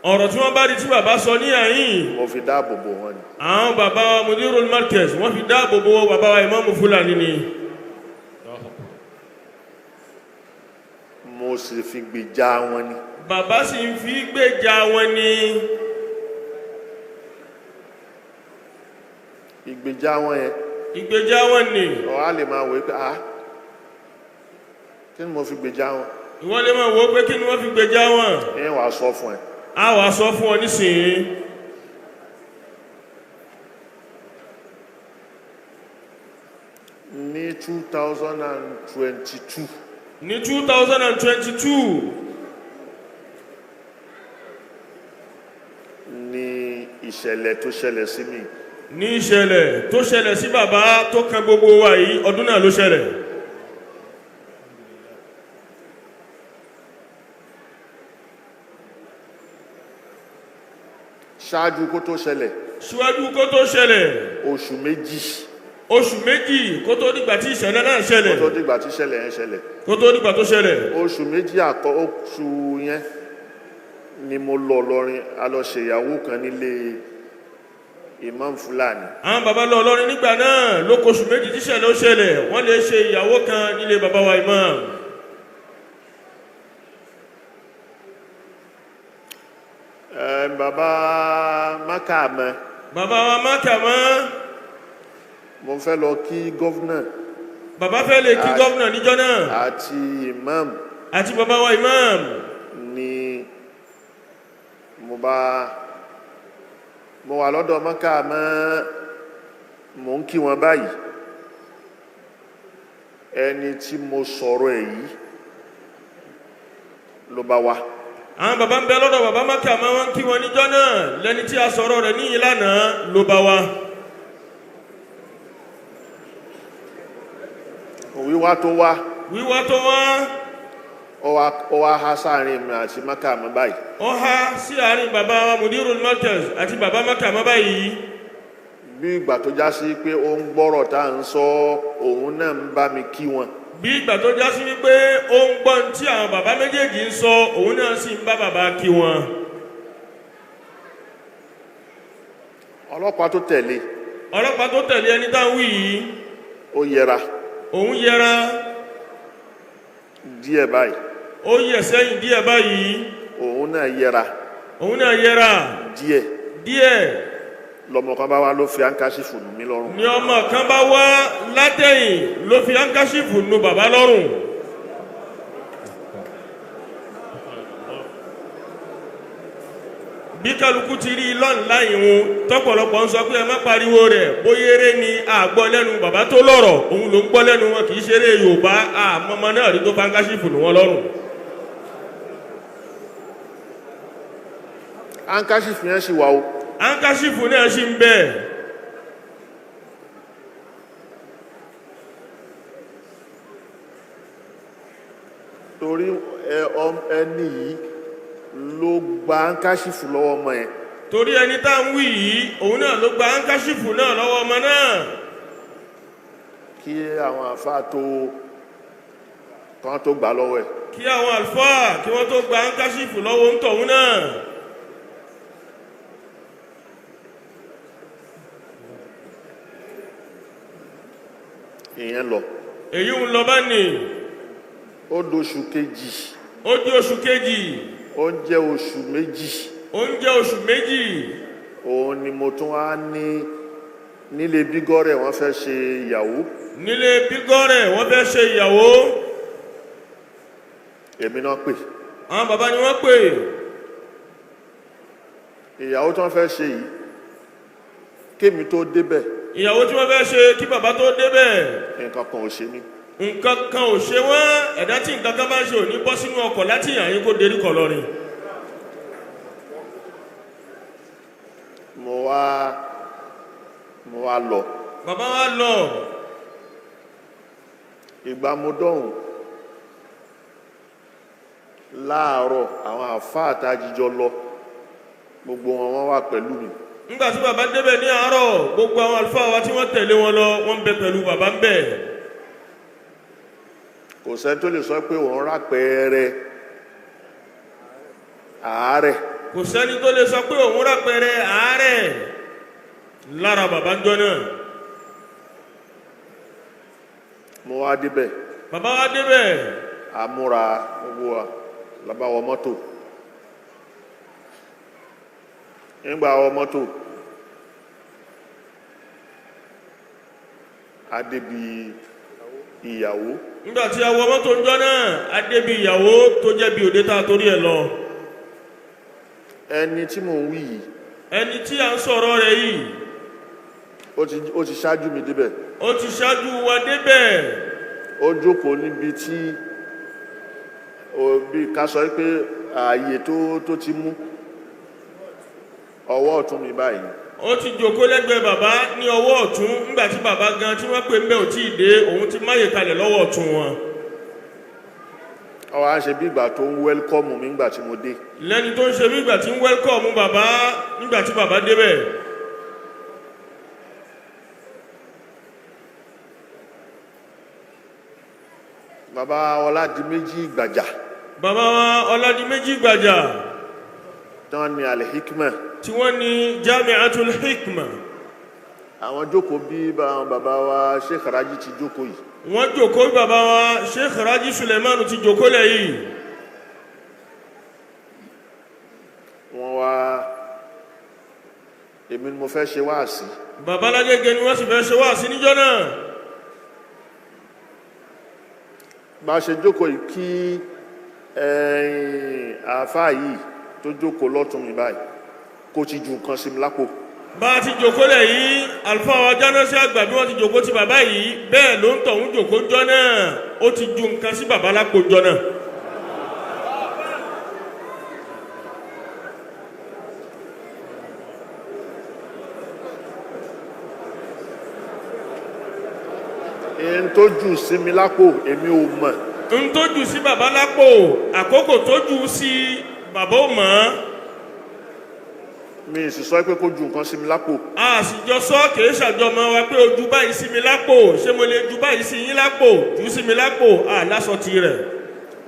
Ọ̀rọ̀ tí wọ́n bá rí tí bàbá sọ ní àyín, mo fi dáàbò bò wọ́n ni. Àwọn bàbá wa Mudirul Markaz, wọ́n fi dáàbò bo bàbá wa Ìmáàmù Fúlàní ni. Mo sì fi gbèjà wọn ni. Bàbá sì ń fi gbèjà wọn ni. Ìgbèjà wọn yẹn, Ìgbèjà wọn ni, ọ̀ á lè máa wò pé, ah, kí ni mo fi gbèjà wọn? Ìwọ́n lè máa wò ó pé kí ni wọ́n fi gbèjà wọn. Ẹ wàá sọ fún ẹ. A wàá sọ fún ọ nísìnyí. Ní 2022, Ní 2022, ní ìṣẹ̀lẹ̀ tó ṣẹlẹ̀ sí mi. Ní ìṣẹ̀lẹ̀ tó ṣẹlẹ̀ sí bàbá tó kan gbogbo wa yìí, ọdún náà ló ṣẹlẹ̀. Ṣáájú kó tó ṣẹlẹ̀, Síwájú kó tó ṣẹlẹ̀, oṣù 2, oṣù 2 kó tó dìgbà tí ìṣẹ̀lẹ̀ náà kó ṣẹlẹ̀, tó dìgbà tí ìṣẹ̀lẹ̀ yẹn ṣẹlẹ̀, kó tó dìgbà tó ṣẹlẹ̀, oṣù 2 àkọ́ oṣù yẹn ni mo lọ Ìlọrin. A lọ ṣèyàwó kan nílé Imam Fulani. Àwọn bàbá lọ Ìlọrin nígbà náà ló kó oṣù 2 tí ìṣẹ̀lẹ̀ ó ṣẹlẹ̀. Wọ́n lè ṣe ìyàwó kan nílé bàbá wa Imam. Ẹ bàbá Mákàmẹ, Bàbá wa Mákàmá, mo fẹ́ lọ kí governor Bàbá fẹ́ lè kí governor níjọ́ náà àti imam àti bàbá wa Imam. Ni mo bá mo wà lọ́dọ̀ Mákàmá, mò ń kí wọn báyìí, ẹni tí mo sọ̀rọ̀ ẹ̀ yìí ló bá wá. Àwọn bàbá ń bẹ lọ́dọ̀ bàbá Mákàmá, wọn kí wọn níjọ́ náà, lẹni tí a sọ̀rọ̀ rẹ̀ ní ìlànà ló bá wá. Wíwá tó wá, Wíwá tó wá, ó wá há sáàrin mi àti Mákàmá báyìí. Ó há sí àárín bàbá wa Mudirul Markaz àti bàbá Mákàmá báyìí. Bí ìgbà tó já sí pé ó ń gbọ́rọ̀ tá à ń sọ, òun náà ń bá mi kí wọn. Bí ìgbà tó já sí wípé ó ń gbọ́ ohun tí àwọn bàbá méjèèjì ń sọ, òun náà sì ń bá bàbá kí wọn. Ọlọ́pàá tó tẹ̀lé, Ọlọ́pàá tó tẹ̀lé ẹni tá ń wí yìí, ó yẹra òun yẹra díẹ̀ báyìí. Ó yẹ̀ sẹ́yìn díẹ̀ báyìí. Òun náà yẹra Òun náà yẹra díẹ̀. díẹ̀. Lọmọ kan bá wá, ló fi áńkáṣífù nù mí lọ́rùn. Ni ọmọ kan bá wá látẹ̀yìn, ló fi áńkáṣífù nu bàbá lọ́rùn. Bí kálukú ti rí lọ́nà ìhun tọ́pọ̀lọpọ̀ ń sọ pé ẹ má pariwo rẹ̀, bóyá eré ni àgbọ́ lẹ́nu bàbá tó lọ́rọ̀, òun ló ń gbọ́ lẹ́nu wọn, kì í ṣeré Yorùbá. Àmọ́mọ́ náà rí tó fáńkáṣífù nù wọn lọ́rùn. Áńkáṣífù yẹn sì wà o. Áńkáṣífù náà ṣì ń bẹ. Torí ẹni yìí ló gba áńkáṣífù lọ́wọ́ ọmọ yẹn. Torí ẹni tá ń wí yìí, òun náà ló gba áńkáṣífù náà lọ́wọ́ ọmọ náà. Kí àwọn àfáà tó kan tó gbà lọ́wọ́ ẹ̀. Kí àwọn àlùfáà kí wọ́n tó gba áńkáṣífù lọ́wọ́ ń tọ̀hún náà. Ìyẹn lọ. Èyí ń lọ bá ní. Ó doṣù kejì. Ó di oṣù kejì. Ó ń jẹ́ oṣù 2. Ó ń jẹ́ oṣù 2. Òun ni mo tún wá ní nílé Bígọ́rẹ̀, wọ́n fẹ́ ṣe ìyàwó. Nílé Bígọ́rẹ̀, wọ́n fẹ́ ṣe ìyàwó. Èmi náà pè. Àwọn bàbá ni wọ́n pè. Ìyàwó tí wọ́n fẹ́ ṣe yìí, kémi tó débẹ̀, Ìyàwó tí wọ́n fẹ́ ṣe, kí bàbá tó débẹ̀, nǹkan kan ò ṣe mí. Nǹkan kan ò ṣe wọ́n. Ẹ̀dá tí nǹkan kan bá ń ṣe ò ní bọ́ sínú ọkọ̀ láti yàn yín kó derí kọ̀ lọ́rin. Mo wá lọ. Bàbá wa lọ. Ìgbà mo dọ̀hùn láàárọ̀, àwọn àfáà tá a jíjọ lọ, gbogbo wọn, wọ́n wà pẹ̀lú mi. Nígbà tí bàbá débẹ̀ ní àárọ̀, gbogbo àwọn àlùfáà wa tí wọ́n tẹ̀lé wọn lọ, wọ́n ń bẹ pẹ̀lú bàbá ń bẹ̀. Kò sẹ́ni tó lè sọ pé òun rápẹẹrẹ àárẹ̀. Kò sẹ́ni tó lè sọ pé òun rápẹrẹ àárẹ̀ lára bàbá ńjọ́ náà. Mo wá débẹ̀. Bàbá wa débẹ̀. A múra gbogbo wa la bá wọ mọ́tò. Nígbà wọ mọ́tò, a débi ìyàwó. Nígbà tí a wọ mọ́tò ńjọ́ náà, a débi ìyàwó tó jẹ́ bí òde tá a torí ẹ̀ lọ. Ẹni tí mò ń wí yìí, Ẹni tí a ń sọ̀rọ̀ rẹ̀ yìí, ó ti ṣáájú mi débẹ̀. Ó ti ṣáájú wa débẹ̀. Ó jókòó níbi tí bí ká sọ pé ààyè tó ti mú ọwọ́ ọ̀tún mi báyìí. Ó ti jókòó lẹ́gbẹ̀ẹ́ bàbá ní ọwọ́ ọ̀tún nígbà tí bàbá gan tí wọ́n pè ń bẹ̀ ò tí ì dé, òun ti máyè kalẹ̀ lọ́wọ́ ọ̀tún wọn. Ó wá ṣe bí ìgbà tó ń welcome mi nígbà tí mo dé. Lẹ́ni tó ń ṣe bí ìgbà tí ń welcome bàbá nígbà tí bàbá débẹ̀. Bàbá Ọládìméjì Ìgbàjà, Bàbá wa Ọládìméjì Gbàjà, tán ní Al-Hikma, tí wọ́n ní Jami'atul Hikma, àwọn jókòó bí àwọn bàbá wa Sheikh Raji ti jókòó yìí. Wọ́n jókòó bí bàbá wa Sheikh Raji Suleimanu ti jókòó lẹ̀ yìí. Wọ́n wá, èmi ni mo fẹ́ ṣe wáàsí. Bàbá Lágége ni wọ́n sì fẹ́ ṣe wáàsí níjọ́ náà. Bá a ṣe jókòó yìí, kí ẹ̀yìn àáfàá yìí tó jókòó lọ́tún mi báyìí kó ti ju nǹkan sí mi lápò. Bá a ti jókòó lẹ̀ yìí, àlùfáà wa Jánásí àgbà, bí wọ́n ti jókòó ti bàbá yìí, bẹ́ẹ̀ ló ń tọ̀hún jókòó jọ́ náà, ó ti ju nǹkan sí bàbá lápò jọ́ náà. Ẹni tó jù sí mi lápò, èmi ò mọ̀. N tó jù sí bàbá lápò, àkókò tó jù sí, bàbá ò mọ̀ ọ́n. Mi sì sọ pé kó ju nǹkan sí mi lápò. A sì jọ sọ, kìí ṣàjọmọ wa pé ojú báyìí sí mi lápò, ṣé mo lè ju báyìí sí yín lápò, jù sí mi lápò, a lásọ tirẹ̀.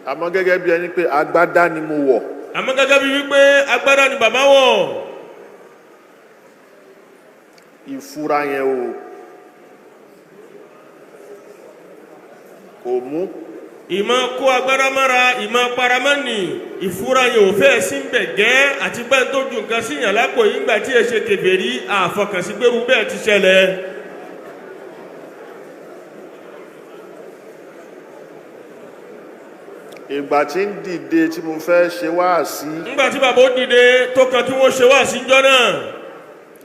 Àmọ́ gẹ́gẹ́ bí ẹni pé agbádá ni mo wọ̀, Àmọ́ gẹ́gẹ́ bí wípé agbádá ni bàbá wọ̀, ìfura yẹn o kò mú. Ìmọ̀ kó agbára mára, ìmọ̀ paramọ́nì, ìfura yẹn ò fẹ́ sí ń bẹ̀ gẹ́, àti pé tó ju nǹkan sí yàn lápò yìí ńgbà tí ẹ ṣe kèfèrí, àfọkànsí gbèrú bẹ́ẹ̀ ti ṣẹlẹ̀. Ìgbà tí ń dìde tí mo fẹ́ ṣe wáàsí, Ńgbà tí bàbá ó dìde tó kan kí wọ́n ṣe wá sí ńjọ́ náà,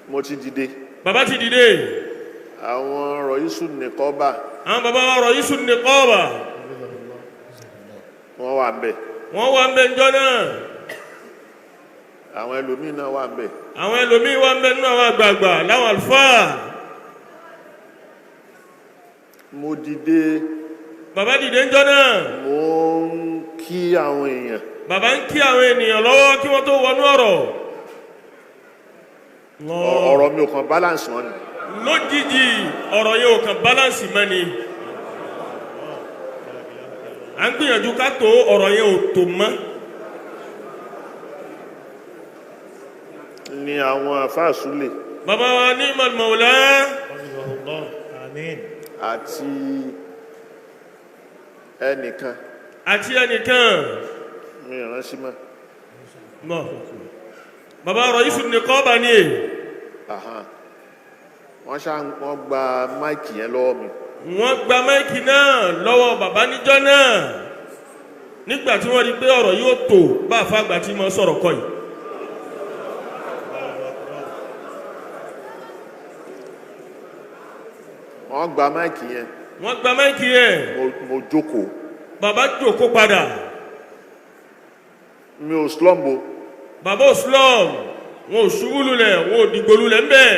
mo ti dìde. Bàbá ti dìde. Àwọn rọ̀yísù nìkan bá, Àwọn bàbá wa rọ̀ yíṣu ní kọ́ọ̀bà, wọ́n wà ń bẹ̀. Wọ́n wà ń bẹ ńjọ́ náà. Àwọn ẹlòmíín náà wà ń bẹ̀. Àwọn ẹlòmíín wà ń bẹ nínú àwọn àgbààgbà láwọn àlùfáà. Mo dìde. Bàbá dìde ńjọ́ náà. Mo ń kí àwọn èèyàn. Bàbá ń kí àwọn ènìyàn lọ́wọ́ kí wọ́n tó wọnú ọ̀rọ̀. Ọ̀rọ̀ mi ò kàn balance wọn ni. Lójijì, ọ̀rọ̀ yẹn ò kàn balance mọ́ ni. À ń gbìyànjú ká tó ọ̀rọ̀ yẹn ò tó mọ́. Ni àwọn àfáà Súlè Bàbá wa ní Mọ̀lá, Àmín. àti ẹnìkan, àti ẹnìkan, mi ò rántí mọ́. Mọ̀ bàbá ọ̀rọ̀ yìí sùn ní kọ́ọ̀bà ni è. Àhán. Wọ́n ṣá wọ́n gba mic yẹn lọ́wọ́ mi. Wọ́n gba mic náà lọ́wọ́ bàbá níjọ́ náà nígbà tí wọ́n rí pé ọ̀rọ̀ yóò tó bá àfàgbà tí mo sọ̀rọ̀ kọ́ yìí. Wọ́n gba mic yẹn. Wọ́n gba mic yẹn. Mo jókòó. Bàbá jókòó padà. Mi ò slump o. Bàbá ò slump, wọn ò ṣubú lulẹ̀, wọn ò dìgbò lulẹ̀ ńbẹ̀.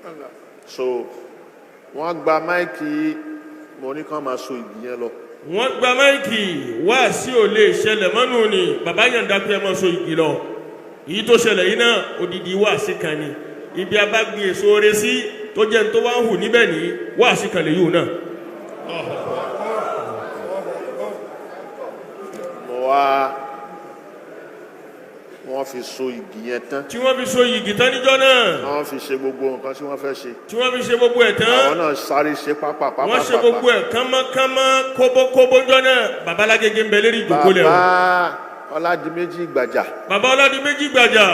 Alhamdulillah. So wọ́n gba mic, mo ní kán máa so igi yẹn lọ. Wọ́n gba mic, wá sí ò lè ṣẹlẹ̀ mọ́nù ni bàbá yàn dápẹ́ ẹ máa so igi lọ. Èyí tó ṣẹlẹ̀ yìí náà, odidi wá sí kan ni. Ibi abágbé èso oore sí tó jẹ́ ní tó wá ń hù níbẹ̀ ní wá sí kan lè yìí náà. wá wọ́n fi so igi yẹn tán. Tí wọ́n fi so yìgì tán níjọ́ náà. Wọ́n fi ṣe gbogbo nǹkan tí wọ́n fẹ́ ṣe. Tí wọ́n fi ṣe gbogbo ẹ̀ tán. Àwọn náà sáré ṣe pápá pápá. Wọ́n ṣe gbogbo ẹ̀ kánmọ́kánmọ́, kóbókóbó ńjọ́ náà. Bàbá Lágége ń bẹ lérí ìjókòó lẹ̀ o. Bàbá Ọládìméjì Gbàjà. Bàbá Ọládìméjì Gbàjà.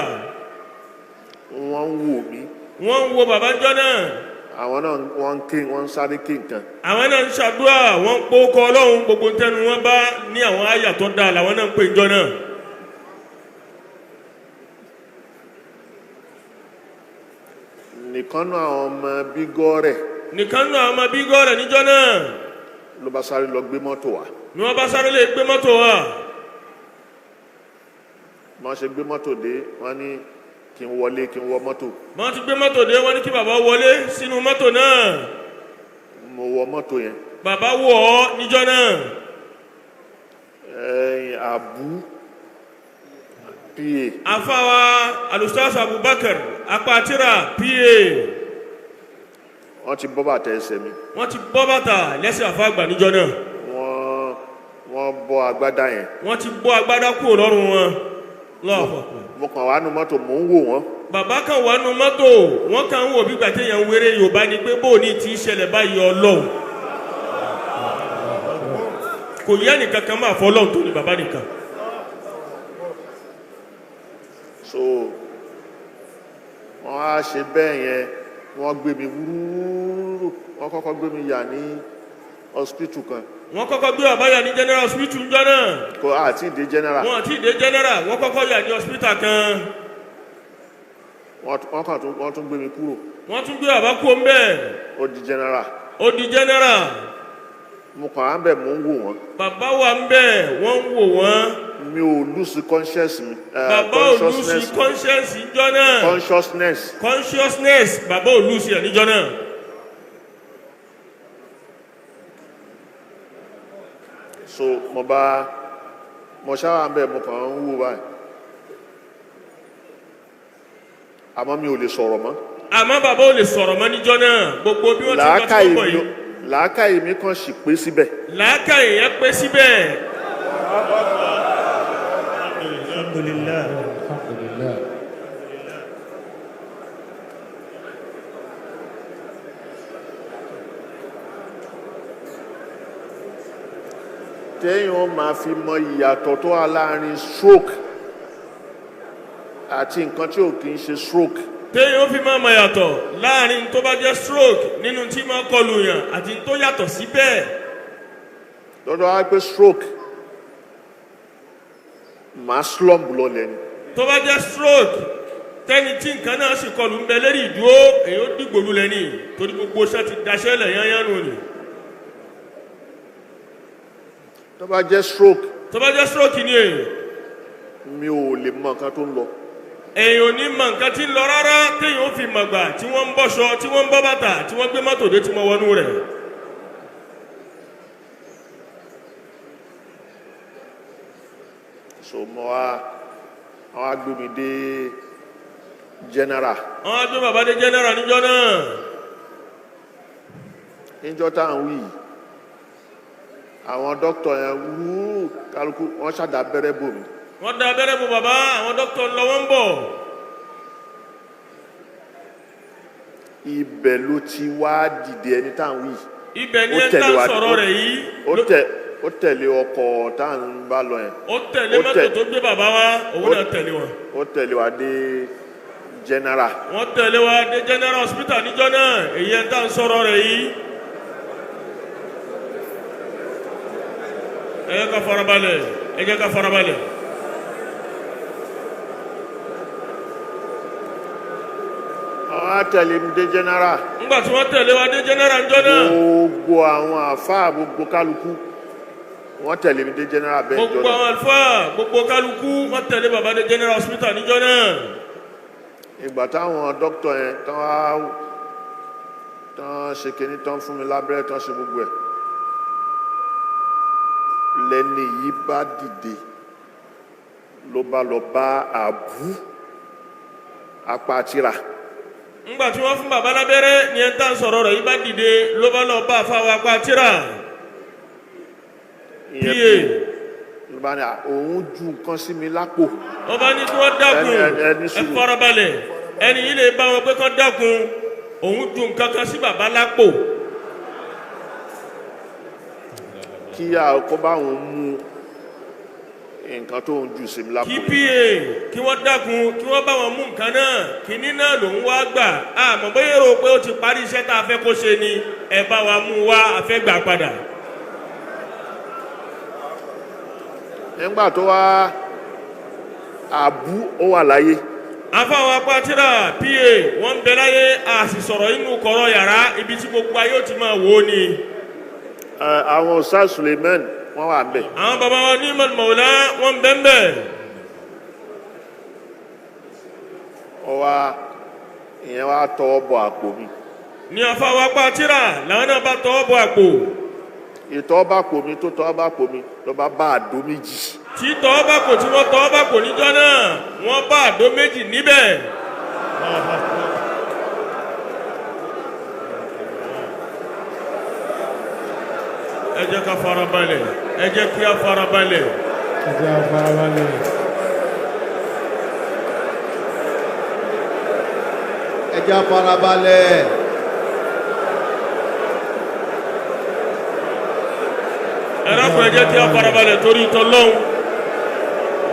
Wọ́n ń wò mí. Wọ́n ń wo bàbá ńjọ́ náà. Àwọn náà wọ́n ń ké, wọ́n ń sáré ké nǹkan. Àwọn náà ń ṣàdúrà, wọ́n ń pòókọ Ọlọ́run, gbogbo tẹnu wọn bá ní àwọn àyà tó dáa làwọn náà ń pè ńjọ́ náà. Nìkan náà àwọn ọmọ bígọ́ rẹ̀. Nìkan náà àwọn ọmọ bígọ́ rẹ̀ níjọ́ náà. Ló bá sáré lọ gbé mọ́tò wá. Ni wọ́n bá sáré lè gbé mọ́tò wá. Wọ́n ṣe gbé mọ́tò dé, wọ́n ní kí n wọlé, kí n wọ mọ́tò. Wọ́n ti gbé mọ́tò dé, wọ́n ní kí bàbá wọlé sínú mọ́tò náà. Mo wọ mọ́tò yẹn. Bàbá wọ̀ ọ́ níjọ́ náà. Ẹ̀yìn àbú pa. Àfáwa Alustaz Abubakar Apatira pa. Wọ́n ti bọ́ bàtà ẹsẹ̀ mi. Wọ́n ti bọ́ bàtà lẹ́sẹ̀ àfáàgbà níjọ́ náà. Wọ́n bọ́ agbádá yẹn. Wọ́n ti bọ́ agbádá kúrò lọ́rùn wọn lọ́ọ̀fọ̀. Mo kàn wá nu mọ́tò, mò ń wò wọ́n. Bàbá kan wà nu mọ́tò, wọ́n kàn ń wò bí gbàtẹ́ yẹn ń wéré Yorùbá ni pé bóò ní ti ṣẹlẹ̀ báyìí. Ọlọ́run kò yẹ nìkan kan máa fọ Ọlọ́run tó ní bàbá nìkan. So wọ́n á ṣe bẹ́ẹ̀ yẹn, wọ́n gbé mi wúrúwúrú, wọ́n kọ́kọ́ gbé mi yà ní hospital kan. Wọ́n kọ́kọ́ gbé bàbá yà ní general hospital ńjọ́ náà. Kò àti ìdè general. Wọ́n àti ìdè general, wọ́n kọ́kọ́ yà ní hospital kan. Wọ́n kàn tún, wọ́n tún gbé mi kúrò. Wọ́n tún gbé bàbá kúrò ńbẹ̀. Ó di general. Ó di general. Mo kàn á bẹ̀, mò ń wò wọ́n. Bàbá wà ńbẹ̀, wọ́n ń wò wọ́n. Mi ò lose conscious mi. Bàbá ò lose conscience níjọ́ náà. Consciousness. Consciousness, bàbá ò lose ẹ̀ níjọ́ náà. So mo bá mo ṣáà ń bẹ̀, mo kàn ń wò báyìí, àmọ́ mi ò lè sọ̀rọ̀ mọ́. Àmọ́ bàbá ò lè sọ̀rọ̀ mọ́ níjọ́ náà, gbogbo bí wọ́n ti lọ tí Làákàyè wọ́n bọ̀ mi yìí. Làákàyè mi kàn sì pé síbẹ̀. Làákàyè yẹn pé síbẹ̀. Alhamdulillah. Alhamdulillah. Téèyàn máa fi mọ ìyàtọ̀ tó wà láàrin stroke àti nǹkan tí ò kì í ṣe stroke. Téèyàn fi máa mọ̀ yàtọ̀ láàrin tó bá jẹ́ stroke nínú tí máa kọlù yàn àti tó yàtọ̀ síbẹ̀. Lọ́dọ̀ wá pé stroke, màá slump lọlẹ̀ ni. Tó bá jẹ́ stroke, tẹ́ni tí nǹkan náà sì kọlù ń bẹ lérí ìdúró, èyí ó dìgbòlù lẹ́ni torí gbogbo iṣẹ́ ti daṣẹ́ lẹ̀ yányán nù ni. Tó bá jẹ́ stroke, Tó bá jẹ́ stroke ni èyí, mi ò lè mọ nǹkan tó ń lọ. Èyàn ò ní mọ nǹkan tí ń lọ rárá, téèyàn ó fi mọ̀gbà tí wọ́n ń bọ́ṣọ, tí wọ́n ń bọ́ bàtà, tí wọ́n gbé mọ́tò dé, tí wọ́n wọnú rẹ̀. So mo wá, wọ́n á gbé mi dé general. Wọ́n á gbé bàbá dé general níjọ́ náà. Níjọ́ tá à ń wí yìí, àwọn dókítà yẹn wúú kálukú wọ́n ṣàdá abẹ́rẹ́ bò mí. Wọ́n da abẹ́rẹ́ bo bàbá, àwọn dókítà ń lọ, wọ́n ń bọ̀. Ibẹ̀ ló ti wá dìde, ẹni tá à ń wí yìí. Ibẹ̀ ni Ó ẹ̀ ń tà tẹ̀lé wa sọ̀rọ̀ rẹ̀ yìí. Ó tẹ̀, ó tẹ̀lé ọkọ̀ tá à ń bá lọ yẹn. Ó tẹ̀lé ó mọ́tò tó gbé bàbá wa, òun náà tẹ̀lé wọn. Ó tẹ̀lé wa dé general. Wọ́n tẹ̀lé wa dé general hospital níjọ́ náà, èyí ẹ̀ ń tà ń sọ̀rọ̀ rẹ̀ yìí. Ẹ jẹ́ ká farabalẹ̀, ẹ jẹ́ ká farabalẹ̀. Wọ́n á tẹ̀lé mi dé general. Ńgbà tí wọ́n tẹ̀lé wa dé general níjọ́ náà, Gbogbo àwọn àfáà, gbogbo kálukú, wọ́n tẹ̀lé mi dé general bẹ́ẹ̀ jọ gbogbo náà. àwọn àlùfáà, gbogbo kálukú, wọ́n tẹ̀lé bàbá dé general hospital níjọ́ náà. Ìgbà táwọn dókítà yẹn tán wá tán ṣe kinní tán fún mi lábẹ́rẹ́ tán ṣe gbogbo ẹ̀, lẹ́ni yìí bá dìde, ló bá lọ bá àbú apatira. Ńgbà tí wọ́n fún bàbá lábẹ́rẹ́ ni ẹ̀ ń tà ń sọ̀rọ̀ rẹ̀ yìí bá dìde, ló bá lọ bá àfáwọ̀ apá tíra Ìyẹn pa. Bá ní à, òun ju nǹkan sí mi lápò. Wọ́n bá ní kí wọ́n dákun. Ẹni Ẹ sùúrù. farabalẹ̀. Ẹni yìí lè bá wọn pé kán dákun, òun ju nǹkan kan sí bàbá lápò. Kí kó bá òun mú nǹkan tó ń jù sí mi lápò. Kí pa kí wọ́n dákun, kí wọ́n bá wọn mú nǹkan náà. Kínní náà lòun wá gbà, àmọ́ bóyá èrò pé ó ti parí iṣẹ́ tá a fẹ́ kó ṣe ni, ẹ bá wa mú wá, a fẹ́ gbà padà. Nígbà tó wá àbú, ó wà láyé. Afáwọn apátírà pa wọ́n ń bẹ láyé, a sì sọ̀rọ̀ inú kọ̀rọ̀ yàrá ibi tí gbogbo ayé ó ti máa wò ó ni. Àwọn Ustaz Suleiman, wọ́n wà ńbẹ̀. Àwọn baba wa ní mọ̀lá, wọ́n ń bẹ ń bẹ̀. Ó wá, ìyẹn wá tọwọ́ bọ àpò mi. Ní afáwọn apátírà làwọn náà bá tọwọ́ bọ àpò. Ìtọ́ bá àpò mi, tó tọwọ́ bá àpò mi, ló bá bá àdó méjì. Tí tọwọ́ bá kò tí wọ́n tọwọ́ bá kò níjọ́ náà, wọ́n bá àdó méjì níbẹ̀. Ẹ jẹ́ ká farabalẹ̀, ẹ jẹ́ kí a farabalẹ̀. Ẹ jẹ́ a farabalẹ̀. Ẹ jẹ́ a farabalẹ̀. Ẹ dákun, ẹ jẹ́ kí a farabalẹ̀ torí tọlọ́hun.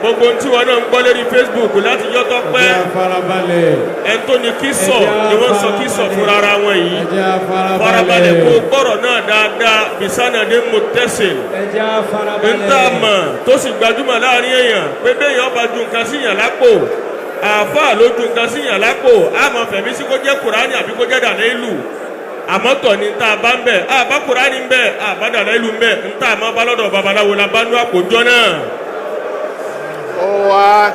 Gbogbo ohun tí wọn náà ń gbọ́ lórí Facebook láti yọ́tọ́ Ẹ pẹ́ jẹ́ a farabalẹ̀. ẹni tó ní kí sọ ni wọ́n sọ kí sọ fúnra ara wọn yìí. Ẹ jẹ́ a Farabalẹ̀ farabalẹ̀. kó gbọ́rọ̀ náà dáadáa, bisanade muttasil. Ẹ jẹ́ a farabalẹ̀. Ntá mọ̀ tó sì gbajúmọ̀ láàrin èèyàn pé béèyàn bá ju nǹkan sí yàn lápò, àáfàá ló ju nǹkan sí yàn lápò, àmọ́ fẹ̀mí sí kó jẹ́ Kùránì àbí kó jẹ́ dànù ìlú, àmọ́ tọ̀ ní ntá bá ń bẹ̀, àbá Kùránì ń bẹ̀, àbá dànù ìlú ń bẹ̀, ntá àmọ́ bá lọ́dọ̀ babaláwo la bá nú àpòjọ́ náà. Ó wá,